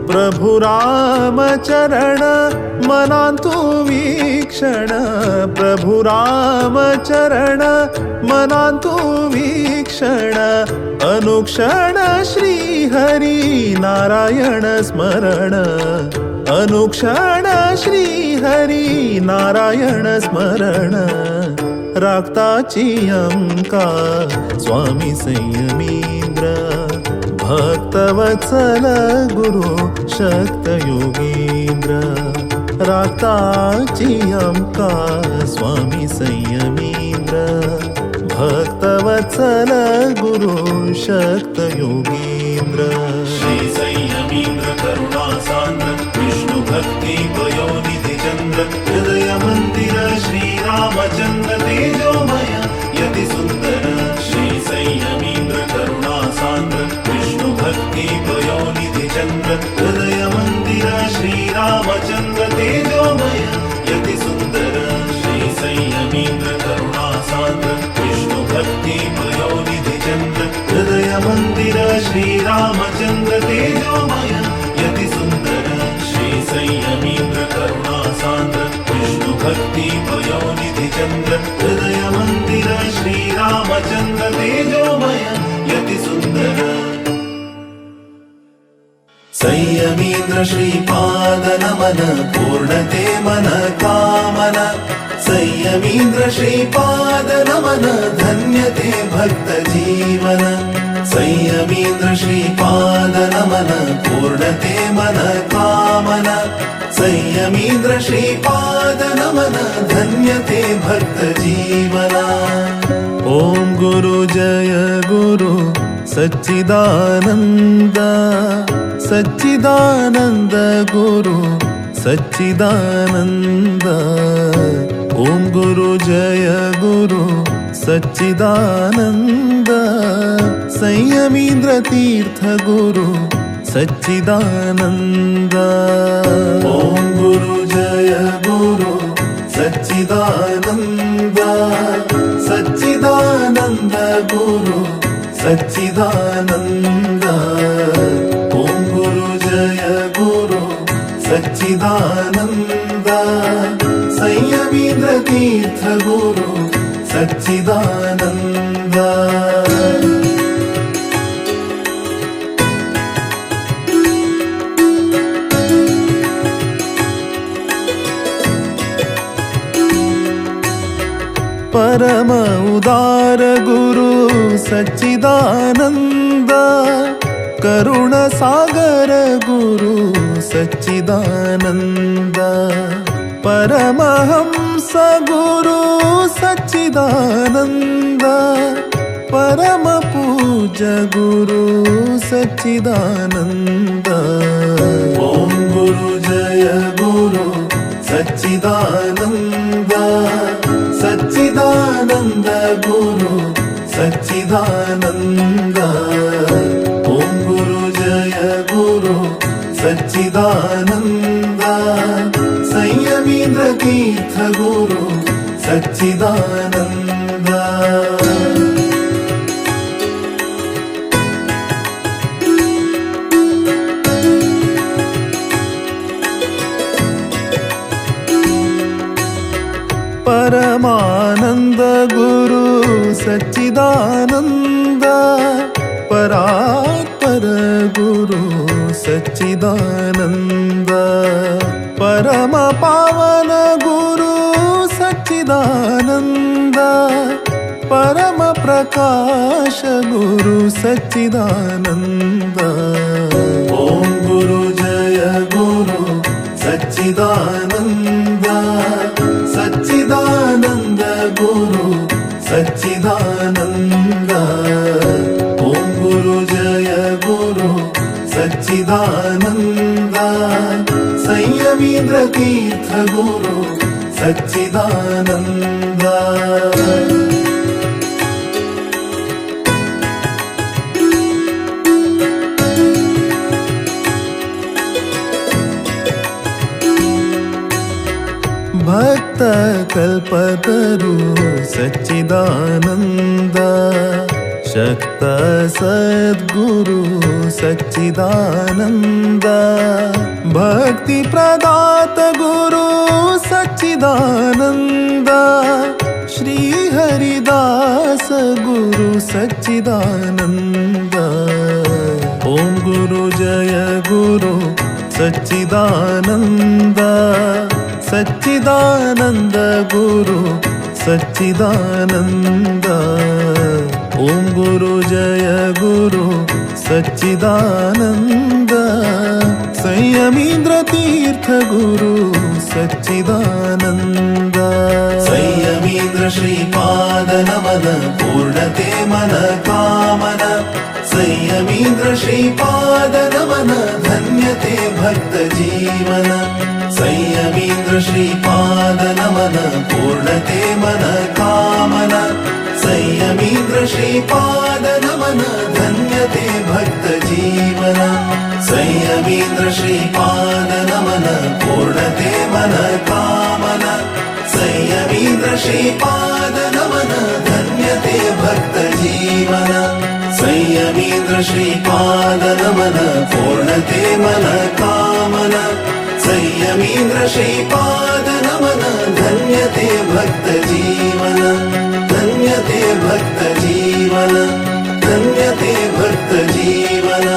Speaker 1: प्रभु राम चरण मनांतु वीक्षण, प्रभु राम चरण मनांतु वीक्षण, अनुक्षण श्री हरि नारायण स्मरण, अनुक्षण श्री हरि नारायण स्मरण, राखताची अंका स्वामी संयमींद्र, भक्तवत्सल गुरु शक्त योगींद्र, राखताची अंका स्वामी संयमींद्र, भक्तवत्सल गुरु शक्त योगींद्र। श्री संयमींद्र करुणा सांद्र विष्णु भक्ति पयोनिधि चंद्र हृदय मंदिर श्री रामचंद्र तेजोमय यति सुंदर। श्री संयमींद्र करुणा सांद्र विष्णु भक्ति पयोनिधि चंद्र हृदय मंदिर श्री रामचंद्र तेजोमय यति सुंदर। श्री संयमींद्र करुणा सांद्र विष्णु भक्ति पयोनिधि चंद्र हृदय मंदिर श्री रामचंद्र तेजोमय यति सुंदर। श्री संयमींद्र करुणा सांद्र विष्णु भक्ति पयोनिधि चंद्र हृदय मंदिर श्री रामचंद्र तेजोमय यति सुंदर। संयमींद्र श्रीपाद नमन पूर्णते मन कामन, संयमींद्र श्रीपाद नमन धन्यते भक्त जीवन, संयमींद्र श्रीपाद नमन पूर्णते मन कामन, संयमींद्र श्रीपाद नमन धन्यते भक्त जीवन। ओम गुरु जय गुरु सच्चिदानंद, सच्चिदानंद गुरु सच्चिदानंद, ओम गुरु जय गुरु सच्चिदानंद, संयमींद्र तीर्थ गुरु सच्चिदानंद। ओम गुरु जय गुरु सच्चिदानंद, सच्चिदानंद गुरु सच्चिदानंद, ओम गुरु जय गुरु सच्चिदानंद, संयमींद्र तीर्थ गुरु सच्चिदानंद। परम उदार गुरु सच्चिदानंद, करुण सागर गुरु सच्चिदानंद, परमहंस गुरु सच्चिदानंद, परम पूज्य गुरु सच्चिदानंद। ओम गुरु जय गुरु सच्चिदानंद, सच्चिदानंद गुरु सच्चिदानंद, ओम गुरु जय गुरु सच्चिदानंद, संयमींद्र तीर्थ गुरु सच्चिदानंद। परमानंद गुरु सच्चिदानंद, परात्पर गुरु सच्चिदानंद, परम पावन गुरु सच्चिदानंद, परम प्रकाश गुरु सच्चिदानंद। ओम गुरु जय गुरु सच्चिदानंद, सच्चिदानंद गुरु सच्चिदानंद। ओम गुरु जय गुरु सच्चिदानंद। संयमीन्द्र तीर्थ गुरु सच्चिदानंद। भक्त कल्पतरु सच्चिदानंद। शक्त सद्गुरु सच्चिदानंद। भक्ति प्रदात गुरु सच्चिदानंद। श्री हरिदास गुरु सच्चिदानंद। ओम गुरु जय गुरु सच्चिदानंद। सच्चिदानंद गुरु सच्चिदानंद। ओम गुरु जय गुरु सच्चिदानंद। संयमीन्द्र तीर्थ गुरु सच्चिदानंद। संयमीन्द्र श्रीपाद नमन पूर्णते मन कामन। संयमीन्द्र श्रीपाद नमन धन्यते भक्त जीवन। संयमीन्द्र श्रीपाद नमन पूर्णते मन कामन। संयमीन्द्र श्रीपाद नमन धन्यते भक्त जीवन। संयमीन्द्र श्रीपाद नमन पूर्णते मन कामन। संयमीन्द्र श्रीपाद नमन धन्यते भक्त जीवन। संयमीन्द्र श्रीपाद नमन पूर्णते मन कामन। संयमीन्द्र श्रीपाद नमन धन्यते भक्त जीवन। धन्यते भक्त जीवन। धन्यते भक्त जीवन।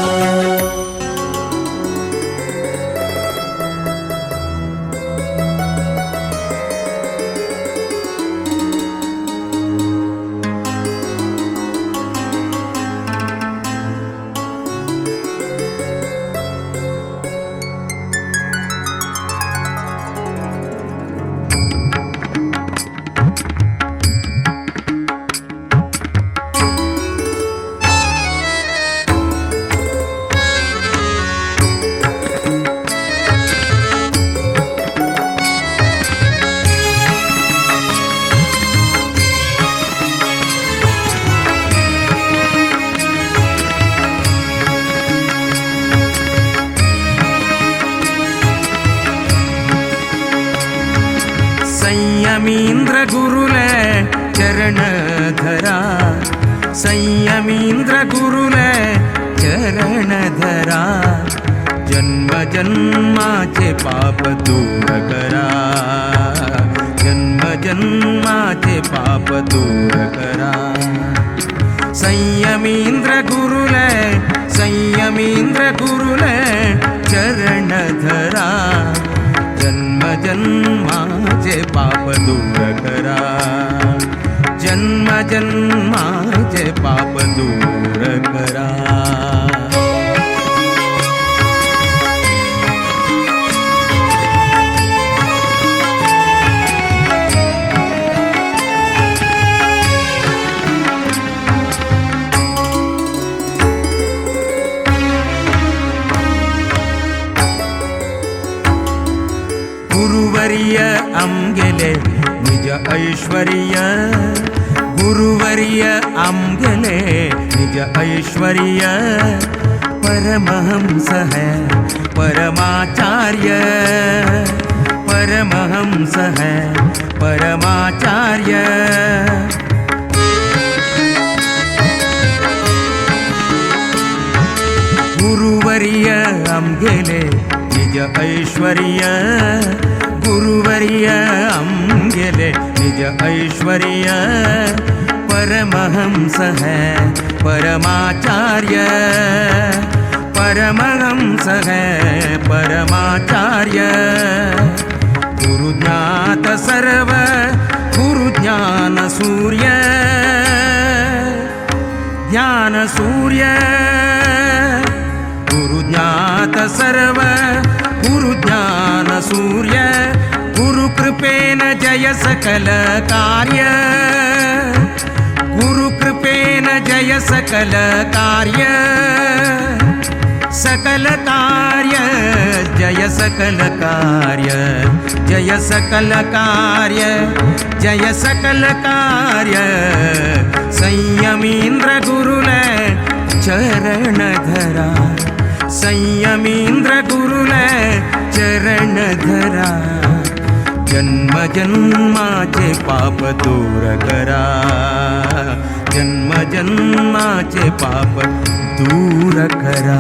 Speaker 10: संयमीन्द्र गुरुले चरण धरा। संयमीन्द्र गुरुले चरण धरा। जन्म जन्माचे पाप दूर करा। जन्म जन्माचे पाप दूर करा। संयमीन्द्र गुरुले संयमीन्द्र गुरुले चरण धरा। जन्म जन्माचे पाप दूर करा। जन्म जन्माचे पाप दूर करा। गुरुवर्य आमगेले निज ऐश्वर्य। गुरुवर्य आमगेले निज ऐश्वर्य। परमहंस है परमाचार्य। परमहंस है परमाचार्य। गुरुवर्य आमगेले निज ऐश्वर्य। गुरुवर्य आमगेले निज ऐश्वर्य। परमहंस है परमाचार्य। परमहंस है परमाचार्य। गुरु ज्ञात सर्व गुरु ज्ञान सूर्य। ज्ञान सूर्य। गुरु ज्ञात सर्व गुरु ज्ञान सूर्य। गुरु कृपेन जय सकल कार्य। जय सकल कार्य, सकल कार्य जय सकल कार्य, जय सकल कार्य, जय सकल कार्य। संयमींद्र गुरुल चरण धरा, संयमींद्र गुरुल चरण धरा। जन्म जन्माचे पाप दूर करा, जन्म जन्माचे पाप दूर करा।